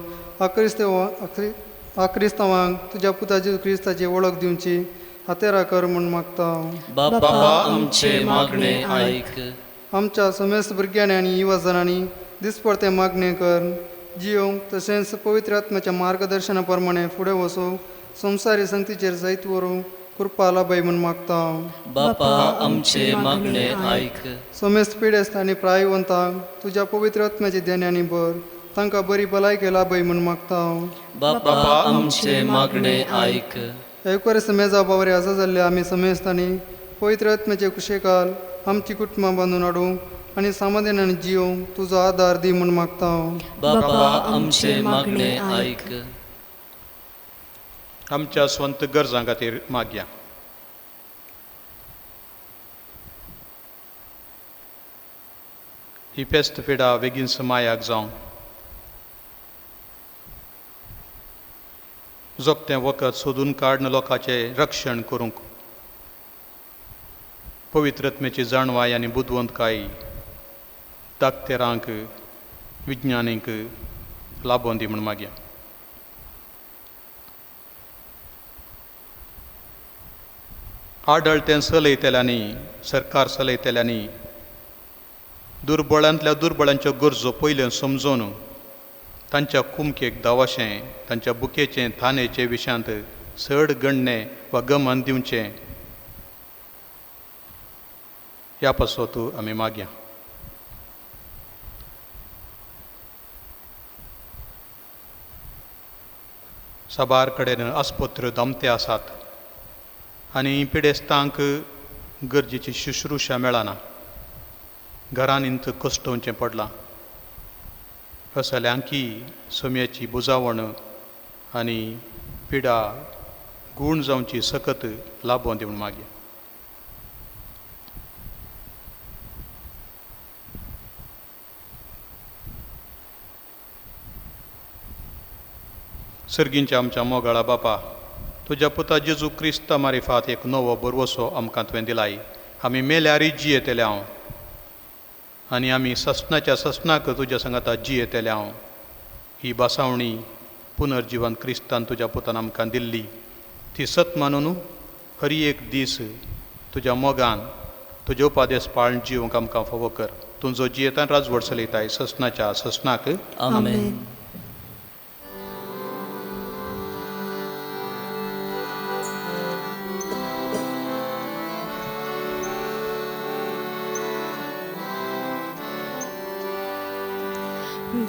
आक्रिस्तांवांक तुज्या पुता जेजू क्रिस्ताची वळख दिवची हातेरा कर म्हूण मागता. बापा आमचे मागणे आयक. आमच्या समेस्त भुरग्यांनी आनी युवजनांनी दिसपडते मागणे कर जियोवंक तशेंच पवित्र आत्म्याच्या मार्गदर्शना प्रमाणे फुडें वचूंक संवसारी संगतीचेर जैत व्हरूंक कृपा लाभय म्हूण मागता. बापा आमचे मागणे आयक. समेस्त पिडेस्त आनी प्रायवंतांक तुज्या पवित्र आत्म्याचे देण्यांनी भर तांकां बरी भलायकी लाभय म्हूण मागता. बापा आमचे मागणे आयक. एकवरेस मेजा बावरे आसा जाल्ले आमी समेस्त आनी पवित्र आत्म्याचे कुशेकाल आमची कुटुंबां बांदून हाडूंक आनी समाधानान जियोंक तुजो आदार दी म्हूण मागता. बापा आमचे मागणे आयक. आमच्या स्वंत गरजां खातीर मागया. ही पेस्त पिडा बेगीन समायाक जावं, जोगतें वखद सोदून काडून लोकांचें रक्षण करूंक पवित्रत्मेची जाणवाय आनी बुदवंतकाय दाक्तेरांक विज्ञानींक लाबोवन दी म्हूण मागया. आडळतें चलयतल्यांनी, सरकार चलयतल्यांनी दुर्बळांतल्या दुर्बळांच्यो गरजो पयल्यो समजून तांच्या कुमकेक दावाशें, तांच्या बुकेचें थानेचे विशयांत चड गणणें वा गमन दिवचें ह्या पासत आमी मागया. साबार कडेन आस्पत्र्यो दामते आसात आनी पिडेस्तांक गरजेची शुश्रूशा मेळना, घरांनी कश्टोवचें पडलां. असल्यांकी सम्याची बुजावण आनी पिडा गूण जावची सकत लाबोवन दिवन मागया. सर्गींच्या आमच्या मोगाळा बापा, तुज्या पुता जेजू क्रिस्ता मारिफात एक नवो बरवसो आमकां तुवें दिलाय. आमी मेल्यारी जियेतले हांव आनी आमी ससनाच्या ससनाक तुज्या सांगाता जियेतले हांव. ही बासावणी पुनर्जिवन क्रिस्तान तुज्या पुतान आमकां दिल्ली ती सत मानून हर एक दीस तुज्या मोगान तुजे उपादेस पाळून जिवंक आमकां फावो कर. तुजो जियेतान राजवट चलयताय ससनाच्या ससनाक. आमेन.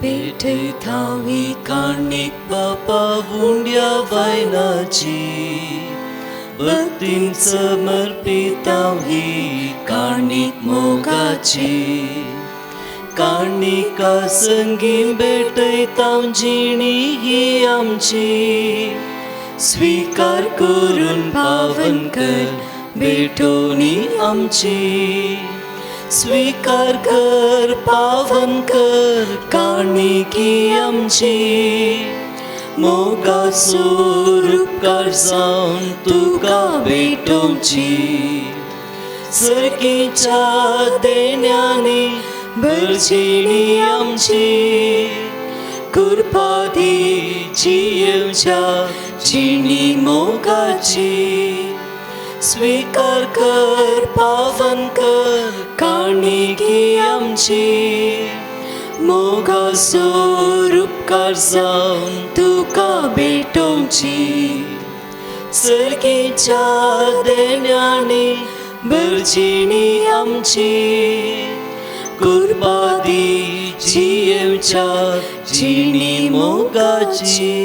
भेटयता ही काणीक बापा उंड्या वायनाची, भक्तीन समर्पिता ही काणीक मोगाची. काणिका संगी भेटयता जिणी ही आमची, स्वीकार करून पावन कर भेटोवणी आमची. स्वीकार कर पावन कर काणिकी आमची, मोगाचो उपकार जावन तुका भेटोवची. सर्गीच्या देण्यांनी भरजिणी आमची, कृपा दी जियेवच्या जिणी मोगाची. स्वीकार कर पावन कर काणिकी आमची, मोगाचो उपकार जावन तुका भेटोवची. सर्गीच्या देण्यांनी भरजिणी आमची, कृपा दी जियेवच्या जिणी मोगाची.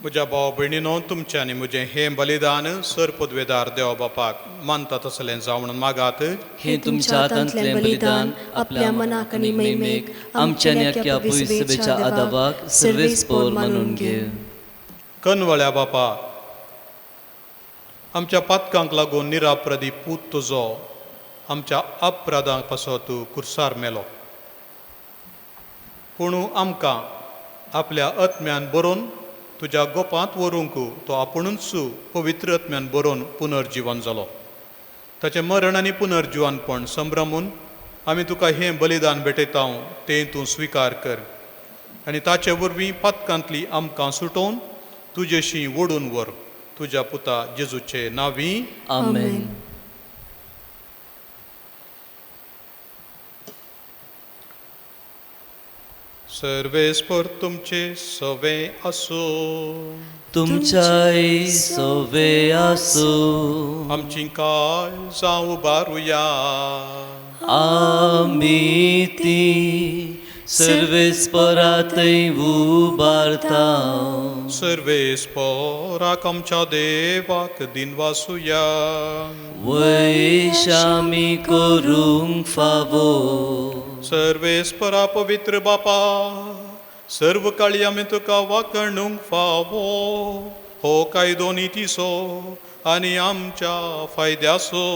म्हज्या भाव भयणीनो, तुमचें आनी म्हजें हें बलिदान सर पदवेदार देवा बापाक मानता तसलें जावं म्हणून मागात. हें तुमच्या हातांतलें बलिदान आपल्या मनाक आनी महिमेक आमच्या न्याक्या पयसुबेच्या आदावाक सर्वेस्पोर मानून घे. कनवळ्या बापा, आमच्या पातकांक लागून निराप्रदी पूत तुजो आमच्या अपराधांक पासत कुर्सार मेलो, पूण आमकां आपल्या आत्म्यान बरोवन तुज्या गोपांत व्हरूंक तो आपुणूच पवित्र आत्म्यान बरोवन पुनर्जिवन जालो. ताचें मरण आनी पुनर्जिवनपण संभ्रमून आमी तुका हें बलिदान भेटयता तें तूं स्विकार कर आनी ताचे वरवीं पातकांतली आमकां सुटोवन तुजेशी ओडून व्हर. तुज्या पुता जेजूचे नांवी. आमेन. सर्वेस्पर तुमचे सवे आसूं. तुमच्याय सवे आसूं. आमची काय जावं उबारुया. आमी ती सर्वेस्परातय उबारता. सर्वेस्पराक आमच्या देवाक दिनवासुया. वैशामी करूंक फावो. सर्वेस्परा पवित्र बापा, सर्व काळी आमी तुका वाकणूंक फावो. हो कायदो नितीचो आनी आमच्या फायद्याचो,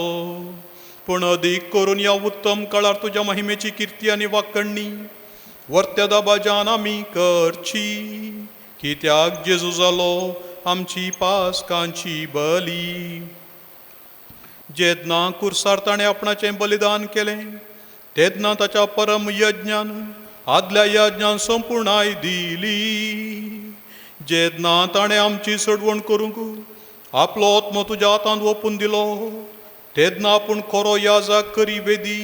पूण अदीक करून ह्या उत्तम काळार तुज्या महिमेची किर्ती आनी वाकणणी वर्त्या दाबाजान आमी करची. कित्याक जेजू जालो आमची पासकांची बली. जेन्ना कुर्सार ताणें आपणाचें बलिदान केलें तेन्ना ताच्या परम यज्ञान आदल्या यज्ञान संपूर्णाय दिली. जेन्ना ताणें आमची सोडवण करूंक आपलो आत्मो तुज्या हातांत ओपून दिलो तेन्ना आपूण खरो याजाक करी वेदी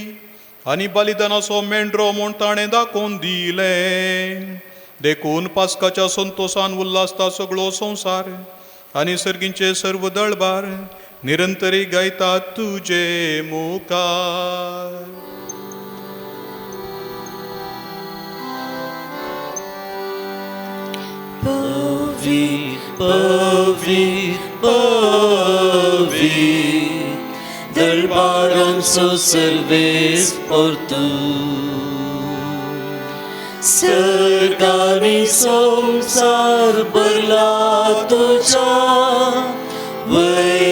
आनी बलिदानाचो मेंढरो म्हूण ताणें दाखोवन दिलें. देखून पास्काच्या संतोशान उल्हासता सगळो संवसार आनी सर्गींचे सर्व दळबार निरंतरी गायतात तुजे मुखार. पवित्र पवित्र पवित्र दरबारांचो सर्वेस्पर तूं. सरकारी संवसार भरला तुज्या वैभवान.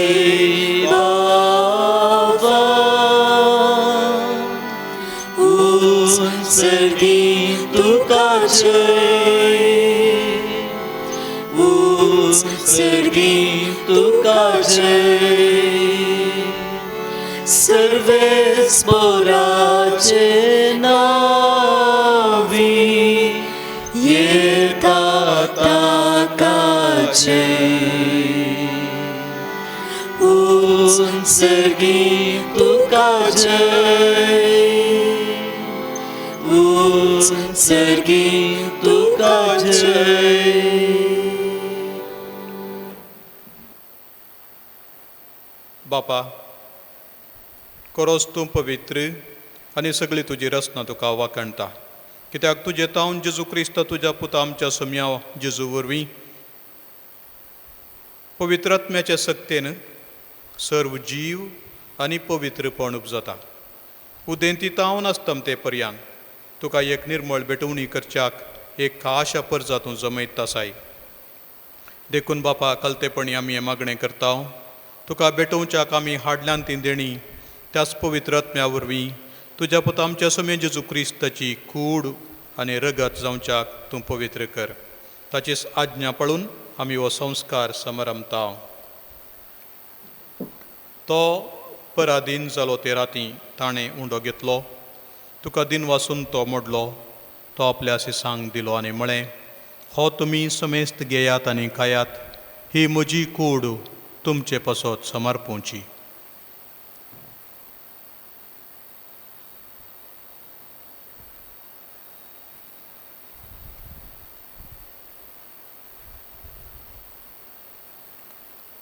उंच सर्गी तुका जय, उंच सर्गी तुका जय. सर्वेस्पराचे नावी येता ताका जय. उंच सर्गी तुका जय, उंच सर्गी तुका जय. बापा, खरोच तूं पवित्र आनी सगळी तुजी रचना तुका वाखणटा. कित्याक तुजें तावन जेजू क्रिस्त तुज्या पुता आमच्या सम्या जेजू वरवीं पवित्र आत्म्याच्या सक्तेन सर्व जीव आनी पवित्रपण उपजता. उदेंती तावन आसतम ते पर्यान तुका एक निर्मळ भेटवणी करच्याक एक खाशा परजा तूं जमयत आसाय. देखून बापा, कलतेपणी आमी हें मागणें करता, तुका भेटोवच्याक आमी हाडल्यान ती देणी त्याच पवित्र आत्म्या वरवीं तुज्या पुता आमच्या समे जेजू क्रिस्ताची कूड आनी रगत जावच्याक तूं पवित्र कर. ताचीच आज्ञा पळून आमी हो संस्कार समारंभता. तो पराधीन जालो ते राती ताणें उंडो घेतलो, तुका दिन वासून तो मोडलो, तो आपल्या सिसांक दिलो आनी म्हळें, हो तुमी समेस्त घेयात आनी खायात, ही म्हजी कूड तुमचे पासत समर्पोवची.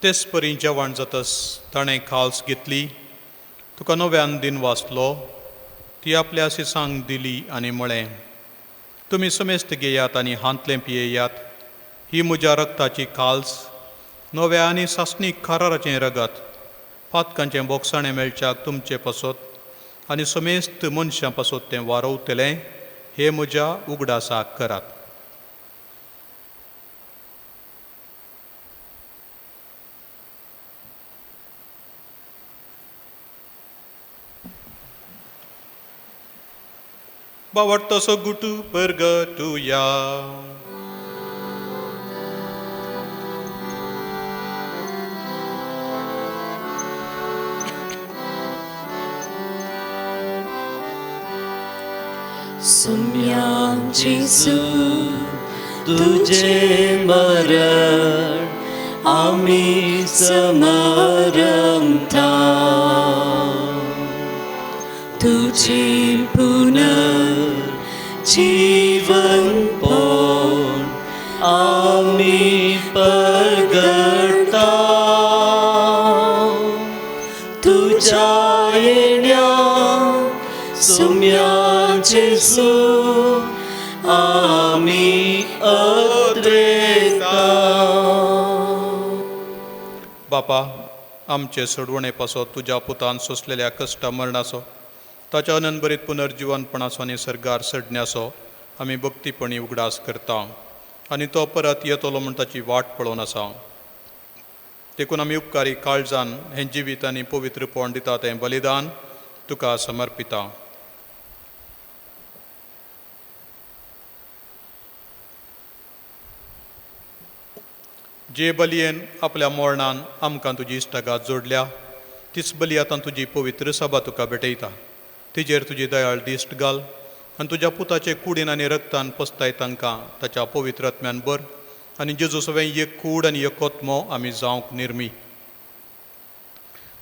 तेच परी जेवण जातस ताणें खाल्स घेतली, तुका नव्यान दिन वाचलो, ती आपल्या सिसांक दिली आनी म्हळें, तुमी समेस्त घेयात आनी हांतलें पियेयात, ही म्हज्या रक्ताची खाल्स, नव्या आनी सासणीक खाराराचें रगत, पातकांचें बोगसाणें मेळच्याक तुमचे पासत आनी समेस्त मनशां पासत तें वारवतलें, हें म्हज्या उगडासाक करात. बावडतसो गुटू परगटुया. सुम्या जेजू तुझे मरण आमी समारंभता, तुझे पुनर्जीवन पण आमी परगटता, तुझ्या येण्या सुम्या जेजू आमी अद्रेता. बापा, आमचे सोडवणे पासत तुज्या पुतान सोंसलेल्या कश्टा मरणाचो, ताच्या अनंतभरीत पुनर्जिवनपणाचो आनी सर्गार सडण्याचो आमी भक्तीपणी उगडास करता आनी तो परत येतलो म्हूण ताची वाट पळोवन आसा. देखून आमी उपकारी काळजान हें जिवीत आनी पवित्रपण दिता तें बलिदान तुका समर्पिता. जे बलयेन आपल्या मरणान आमकां तुजी इश्टागात जोडल्या तीच बली आतां तुजी पवित्र सभा तुका भेटयता. तिजेर तुजी दयाळ दिश्ट घाल आनी तुज्या पुताचे कुडीन आनी रक्तान पसताय तांकां ताच्या पवित्र आत्म्यान भर आनी जेजू सवें एक कूड आनी एक आत्मो आमी जावंक निर्मी.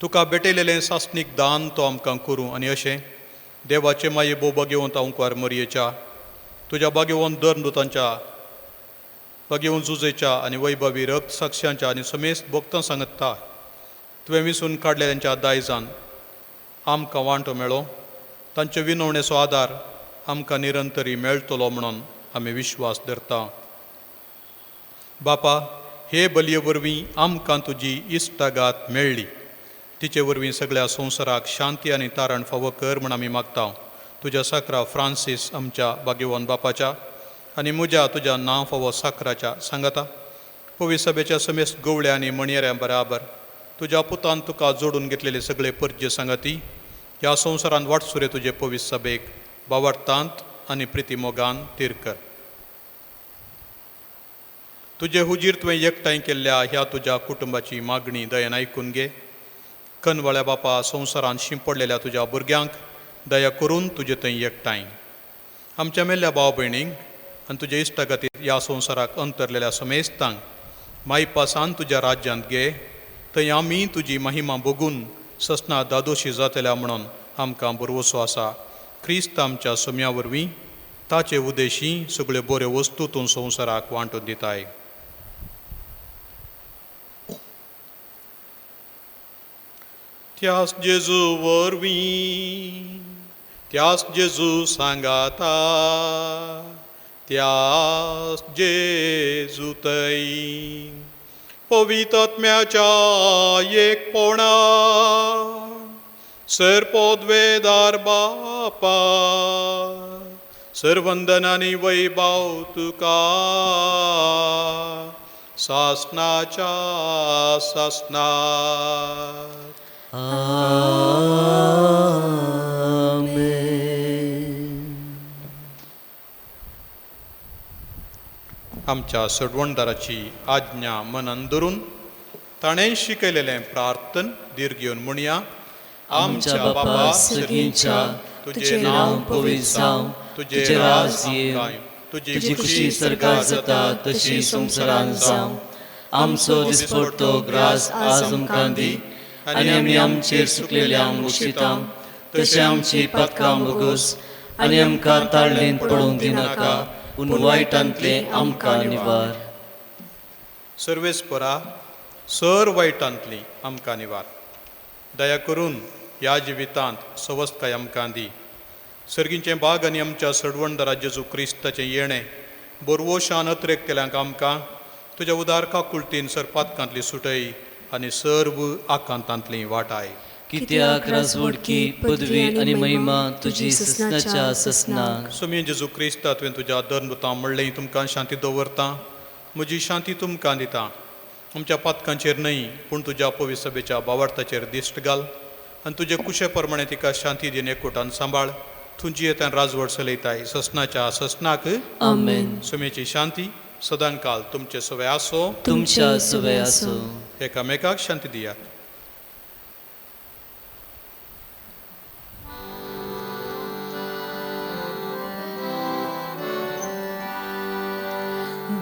तुका भेटयलेलें सासणीक दान तो आमकां करूं आनी अशें देवाचे माये भोव भाग्यवंत अंकुर मरयेच्या तुज्या भाग्यवंत धर्मदूतांच्या भाग्यवंत जुजेच्या आनी वैभवी रक्त साक्षांच्या आनी समेस्त भक्तां सांगता तुवें विसून काडले तांच्या दायजान आमकां वांटो मेळो. तांचे विनवणेचो आदार आमकां निरंतरी मेळटलो म्हणून आमी विश्वास धरता. बापा, हे बलये वरवीं आमकां तुजी इश्टागात मेळ्ळी. तिचे वरवीं सगळ्या संवसाराक शांती आनी तारण फावो कर म्हूण आमी मागता. तुज्या साकरा फ्रांसीस आमच्या भाग्यवान बापाच्या आनी म्हज्या तुज्या नांव फावो साकराच्या सांगाता पवित्र सभेच्या समेस्त गवळ्या आनी मणयेऱ्यां बराबर तुज्या पुतान तुका जोडून घेतलेले सगळे परजे सांगाती ह्या संवसारांत वाटसुरे तुजे पवित्र सभेक बावडतांत आनी प्रितीमोगान तीर कर. तुजे हुजीर तुवें एकठांय केल्ल्या ह्या तुज्या कुटुंबाची मागणी दयेन आयकून घे. कनवाळ्या बापा, संवसारांत शिंपडलेल्या तुज्या भुरग्यांक दया करून तुजे थंय एकठांय आमच्या मेल्ल्या भाव भयणींक आनी तुज्या इश्टागतीत ह्या संवसाराक अंतरलेल्या समेस्तांक मायपासान तुज्या राज्यांत घे. थंय आमी तुजी महिमा भोगून ससना दादोशी जातल्या म्हणून आमकां भरवसो आसा. क्रिस्त आमच्या सोम्या वरवीं ताचे उदेशी सगळ्यो बऱ्यो वस्तू तूं संवसाराक वांटून दिताय. त्यास जेजू वरवीं, त्यास जेजू सांगाता, त्यास जेजू तै पवित्र आत्म्याच्या एकपणा सर पदवेदार बापा सरवंदन आनी वैभव तुका सासनाच्या सासनात. आमेन. आमच्या सोडवणदाराची आज्ञा मनन धरून ताणें शिकयलेलें प्रार्थन दीर्घ घेवन म्हणया. आमच्या बापा सर्गींच्या, तुजें नांव पवित्र जावं, तुजें राज येवं, तुजी खुशी सर्गार जाता तशी संवसारांत जावं. आमचो दिसपडतो ग्रास आज आमकां दी आनी आमी आमचेर सुकलेल्यांक बक्षिता तशें आमची पातकां भोगोस आनी आमकां ताळणेंत पडोवंक दिनाका, पूण वायटांतलें आमकां निवार. सर्वेस्परा, सर वायटांतली आमकां निवार. दया करून ह्या जिवितांत सवस्तकाय आमकां दी. सर्गींचें बाग आनी आमच्या सडवणदारा जेजू क्रिस्ताचें येणें बोरवोशान अत्रेक केल्यांक आमकां तुज्या उदार काकुळतीन सरपातकांतली सुटय आनी सर्व आकांतांतली वाटाय. कित्याक राजवडकी पदवी आनी महिमा तुजी ससनाच्या ससनाक. सुमी जेजू क्रिस्ता, तुवें तुज्या धर्मदूतां म्हणलें तुमकां शांती दवरता, म्हजी शांती तुमकां दिता. आमच्या पातकांचेर न्हय पूण तुज्या पवित्र सभेच्या बावार्थाचेर दिश्ट घाल आनी तुजे कुशे प्रमाणे तिका शांती दिन एकवटान सांबाळ. तुजी येतान राजवट चलयताय ससनाच्या ससनाक. आमेन. सुमेची शांती सदांकाल तुमचे सवे आसो. तुमच्या सवे आसो. एकामेकाक शांती दियात.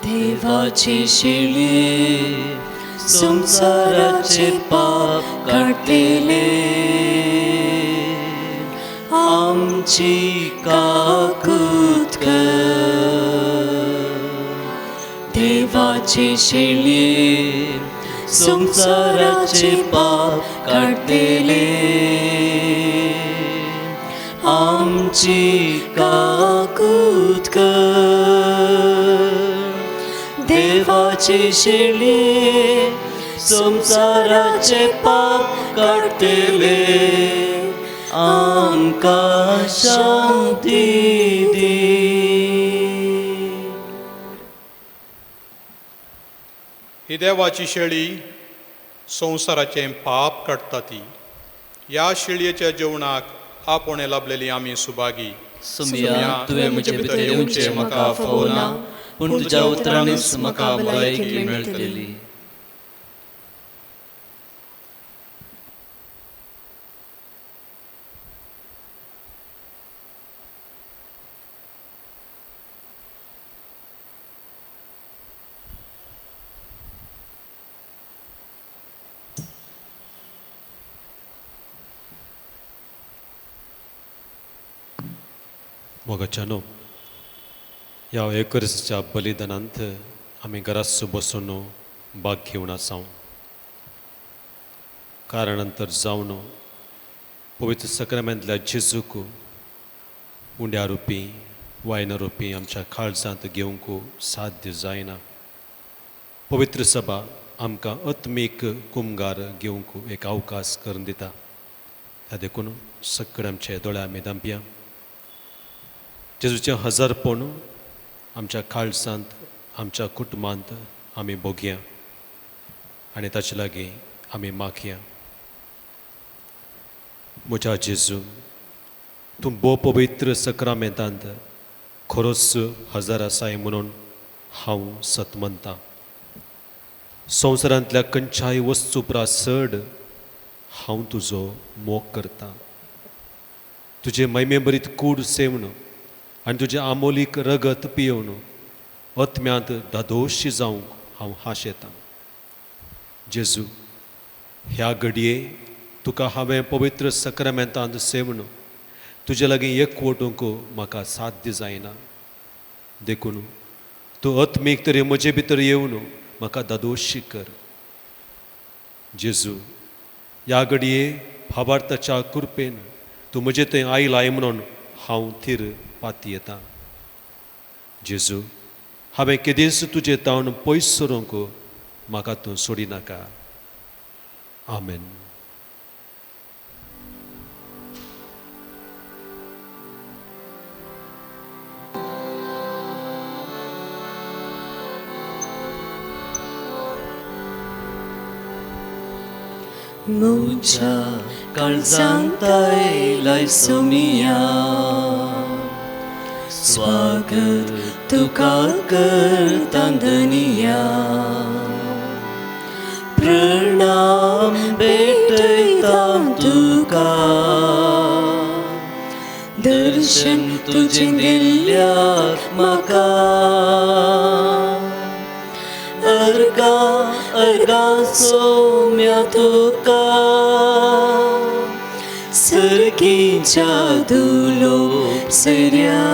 देवाची शिळी संवसाराचे पाप काडटले, आमची काकूत कर. देवाची शिळी संवसाराचे पाप काडटले, आमची काकूत कर. देवाची शेळी संवसाराचे पाप काडटले आमकां शांती दी. ही देवाची शेळी संवसाराचें पाप काडटा ती. ह्या शेळयेच्या जेवणाक आपोवणें लाबलेली आमी सुभागी. सोम्या, तुवें म्हजे भितर येवचें म्हाका फावना, पूण तुज्या उतरांनीच म्हाका भलायकी मेळटली. मोगाच्यानो, ह्या एकरसाच्या बलिदानांत आमी घरास बसून भाग घेवन आसा. कारणान तर जावन पवित्र सक्रामेंतल्या जेजूक उंड्या रुपी वायना रुपी आमच्या काळजांत घेवंक साध्य जायना. पवित्र सभा आमकां आत्मीक कुमगार घेवंक एक अवकाश करून दिता. त्या देखून सगळे आमचे दोळे आमी धांपया. जेजूचें हजारपण आमच्या काळजांत आमच्या कुटुंबांत आमी भोगया आनी ताचे लागीं आमी मागया. म्हज्या जेजू, तूं भोव पवित्र सक्रामेंतांत खरोच हजार आसाय म्हणून हांव सत म्हणटां. संवसारांतल्या खंयच्याय वस्तू परस चड हांव तुजो मोग करतां. तुजे महिमेभरीत कूड सेवन आनी तुजें आमोलीक रगत पियोवन आत्म्यांत धादोशी जावंक हांव हांशेतां. जेजू, ह्या घडये तुका हांवें पवित्र सक्रामेंतांत सेवन तुजे लागीं एकवटूंक म्हाका साध्य जायना. देखून तूं आत्मीक तरी म्हजे भितर येवन म्हाका धादोशी कर. जेजू, ह्या घडये भावार्थाच्या कृपेन तूं म्हजे थंय आयलाय म्हणून हांव थीर पातयेतां. जेजू, हांवें केदींच तुजें तावन पयस सरूंक म्हाका तूं सोडिनाका. आमेन. म्हज्या काळजांत आयलाय सोमिया, स्वागत तुका करता धनिया, प्रणाम भेटयता तुका, दर्शन तुजें दिल्ल्याक म्हाका, अर्गा अर्गा सोम्या तुका, सर्गीच्या धुलो सऱ्या,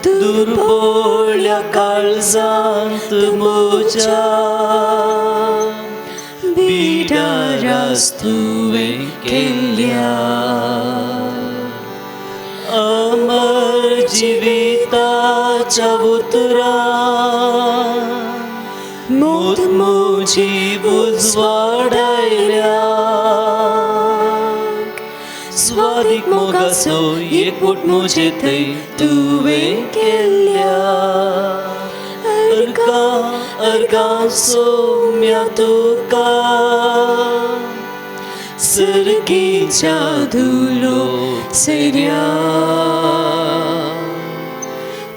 दुर्बोळ्या काळजांत म्हज्या बिडारास तुवें केल्या, अमर जिविताच्या उतरान मोत म्हजी उजवाडायल्या, स्वादीक मोगाचो एकवट म्हजे थंय तुवें केल्या, अर्गा अर्गा सोम्या तुका, सर्गीच्या धुलो सऱ्या,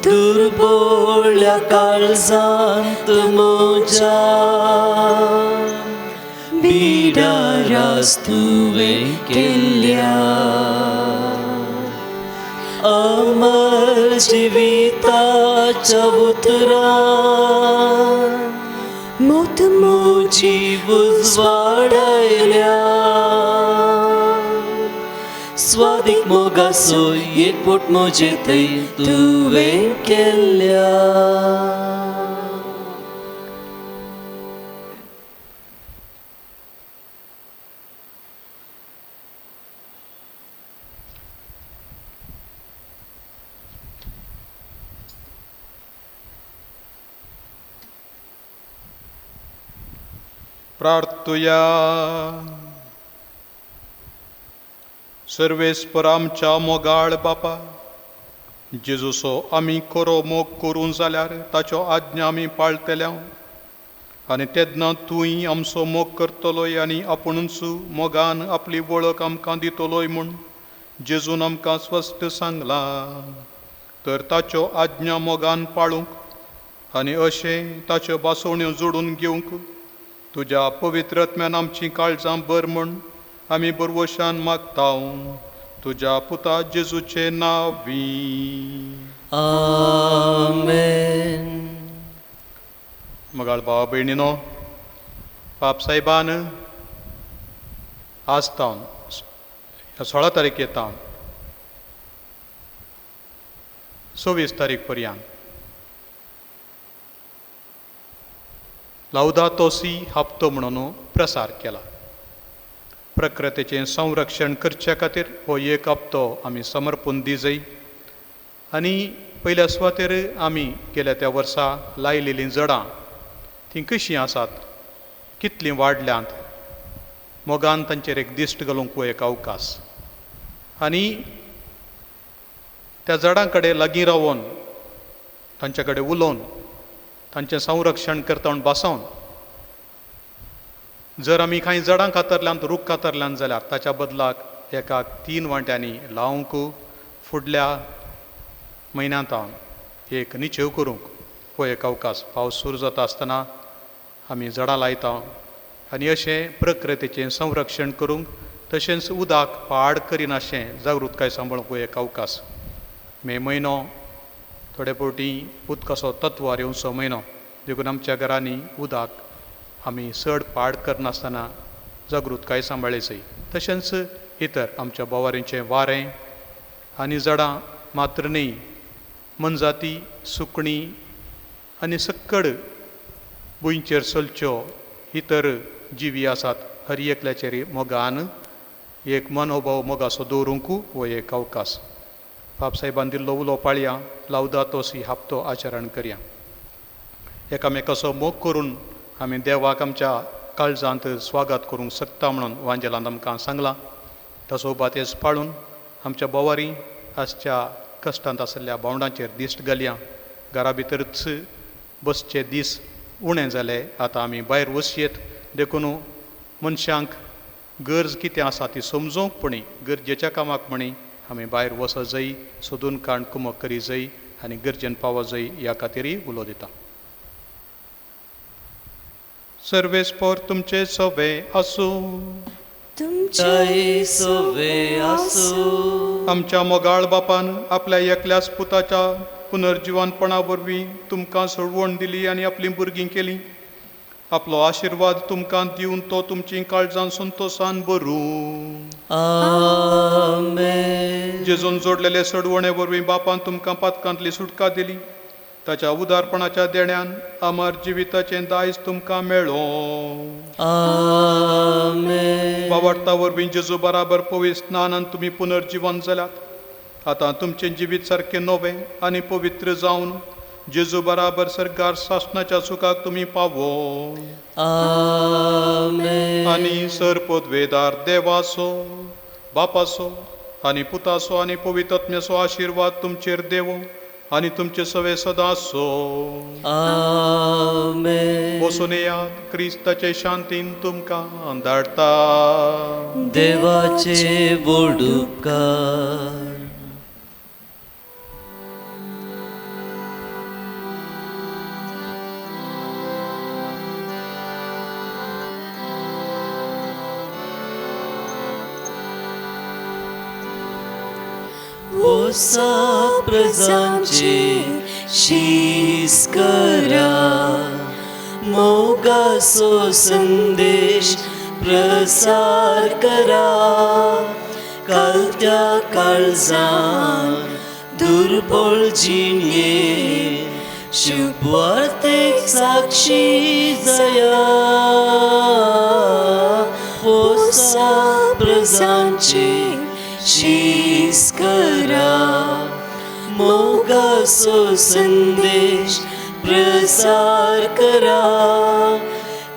दुर्बोळ्या काळजांत म्हज्या बिडारास तुवें केल्या, अमर जिविताच्या उतरान मोत म्हजी उजवाडायल्या, स्वादीक मोगाचो एकवट म्हजे थंय तुवें केल्या. प्रार्थुया. सर्वेस्पर आमच्या मोगाळ बापा, जेजूचो आमी खरो मोग करूं जाल्यार ताच्यो आज्ञा आमी पाळटल्या आनी तेन्ना तूंय आमचो मोग करतलोय आनी आपुणूच मोगान आपली वळख आमकां दितलोय म्हूण जेजून आमकां स्पश्ट सांगलां. तर ताच्यो आज्ञा मोगान पाळूंक आनी अशें ताच्यो भासोवण्यो जोडून घेवंक तुज्या पवित्र आत्म्यान आमचीं काळजां भर म्हूण आमी बरवशान मागता तुज्या पुता जेजूचे नांवी. आमेन. मगाळ भावा भयणीनो, पाप साहेबान आज तावन 16 तारखे तावन 26 तारीख पर्यंत लावदातो सी हप्तो म्हणून प्रसार केला. प्रकृतीचें संरक्षण करच्या खातीर हो एक हप्तो आमी समर्पून दिजय. आनी पयल्या सुवातेर आमी गेल्या त्या वर्सा लायलेलीं जडां तीं कशीं आसात, कितलीं वाडल्यांत, मोगान तांचेर एक दिश्ट घालूंक हो एक अवकाश. आनी त्या झाडां कडेन लागीं रावन तांचे कडेन उलोवन तांचें संरक्षण करता म्हूण भासोवन जर आमी कांय झाडां कातरल्यांत, रूख कातरल्यांत जाल्यार ताच्या बदलाक एकाक 3 वांट्यांनी लावंक फुडल्या म्हयन्यांत हांव एक निचेव करूंक हो एक अवकाश. पावस सुरू जाता आसतना आमी झाडां लायता आनी अशें प्रकृतीचें संरक्षण करूंक तशेंच उदक पाड करिनाशें जागृतकाय सांबाळूंक हो एक अवकाश. मे म्हयनो थोडे फावटी उदकाचो तत्वार येवचो म्हयनो, देखून आमच्या घरांनी उदक आमी चड पाड करनासतना जागृतकाय सांबाळची. तशेंच इतर आमच्या बोवारींचें वारें आनी झाडां मात्र न्ही, मनजाती, सुकणीं आनी सक्कड भुंयचेर चलच्यो इतर जिवी आसात, हर एकल्याचेर मोगान एक मनोभाव मोगाचो दवरूंक हो एक अवकाश. बाप साहेबान दिल्लो उलो पाळया, लावदातो सी हप्तो आचरण करया. एकामेकाचो मोग करून आमी देवाक आमच्या काळजांत स्वागत करूंक शकता म्हणून वांजेलान आमकां सांगलां. तसो बातेज पाळून आमच्या बोवारी आसच्या कश्टांत आशिल्ल्या भावंडांचेर दिश्ट घालया. घरा भितरच बसचे दीस उणें जाले, आतां आमी भायर वचयेत. देखून मनशांक गरज कितें आसा ती समजूंक पणी गरजेच्या कामाक म्हणी आमी भायर वचत जाय, सोदून काण कुमक करी जाय आनी गरजेन पावत जाय ह्या खातीरय उलो दिता. सर्वेस्पर तुमचे सवे आसूं. तुमचे सवे आसूं. आमच्या मोगाळ बापान आपल्या एकल्याच पुताच्या पुनर्जिवनपणा वरवीं तुमकां सोडवण दिली आनी आपलीं भुरगीं केलीं. आपलो आशिर्वाद तुमकां दिवन तो तुमचीं काळजां संतोसान भरूं. आमेन. जेजून जोडलेले सोडवणे वरवीं बापान तुमकां पातकांतली सुटका दिली. ताच्या उदारपणाच्या देण्यान अमर जिविताचें दायज तुमकां मेळो. आमेन. बाबार्ता वरवीं जेजू बराबर पवित्र स्नानान तुमी पुनर्जिवन जाल्यात. आतां तुमचें जिवीत सारकें नवें आनी पवित्र जावन जेजू बराबर सरकार सासणाच्या सुखाक तुमी पावो. आमेन. आनी सर पदवेदार देवाचो, बापाचो आनी पुताचो आनी पवित्र आत्म्याचो आशिर्वाद तुमचेर देवो आनी तुमचे सवे सदां आसो. आमेन. वचून येयात, क्रिस्ताचे शांतीन तुमकां धाडटा. देवाचे व्हड उपकार. प्रजांचे शीस करा, मोगाचो संदेश प्रसार करा. कालत्या काळजान दुर्बळ जिणये शुभवार्तेक साक्षी जया. पोसा प्रजांचे शीस करा, मोगाचो संदेश प्रसार करा.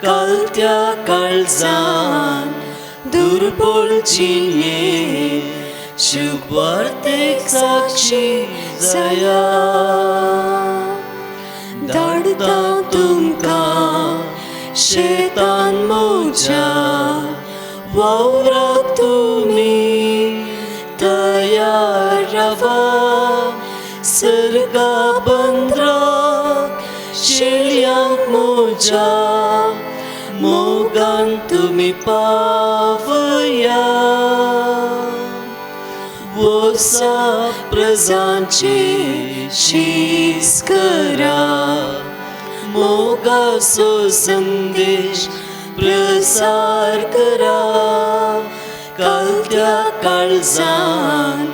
कालत्या काळजान दुर्बळ जिणेंत शुभवार्तेक साक्षी जाया. धाडटा तुमकां शेतान म्हज्या वावराक तुमी तयार रावा. सर्गा बंदराक शेळयांक म्हज्या मोगान तुमी पावया. वोसा प्रजांचे शीस करा, मोगाचो संदेश प्रसार करा. कालत्या काळजान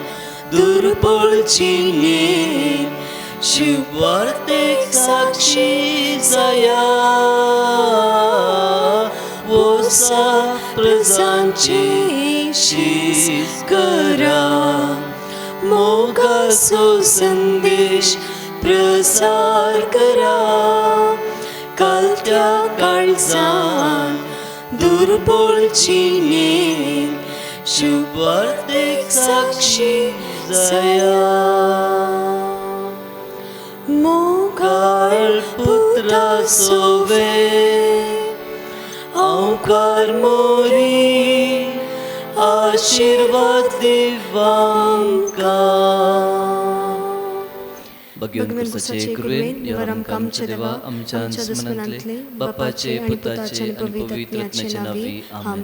दुर्बळ जिणेंत शुभवार्तेक साक्षी जाया. वोसा प्रजांचे शीस करा, मोगाचो संदेश प्रसार करा. कालत्या काळजान दुर्बळ जिणेंत शुभवार्तेक साक्षी जाया. मोगाळ पुत्रा सोवे हांवकार मोरी आशिर्वाद दिवांकां. भगवान क्रिस्ताचे कृपेन निवार आमकां आमच्या देवा आमच्या दुस्मनांतले बापाचे पुताचे आनी पवित्र आत्म्याचे नांवी. आमेन.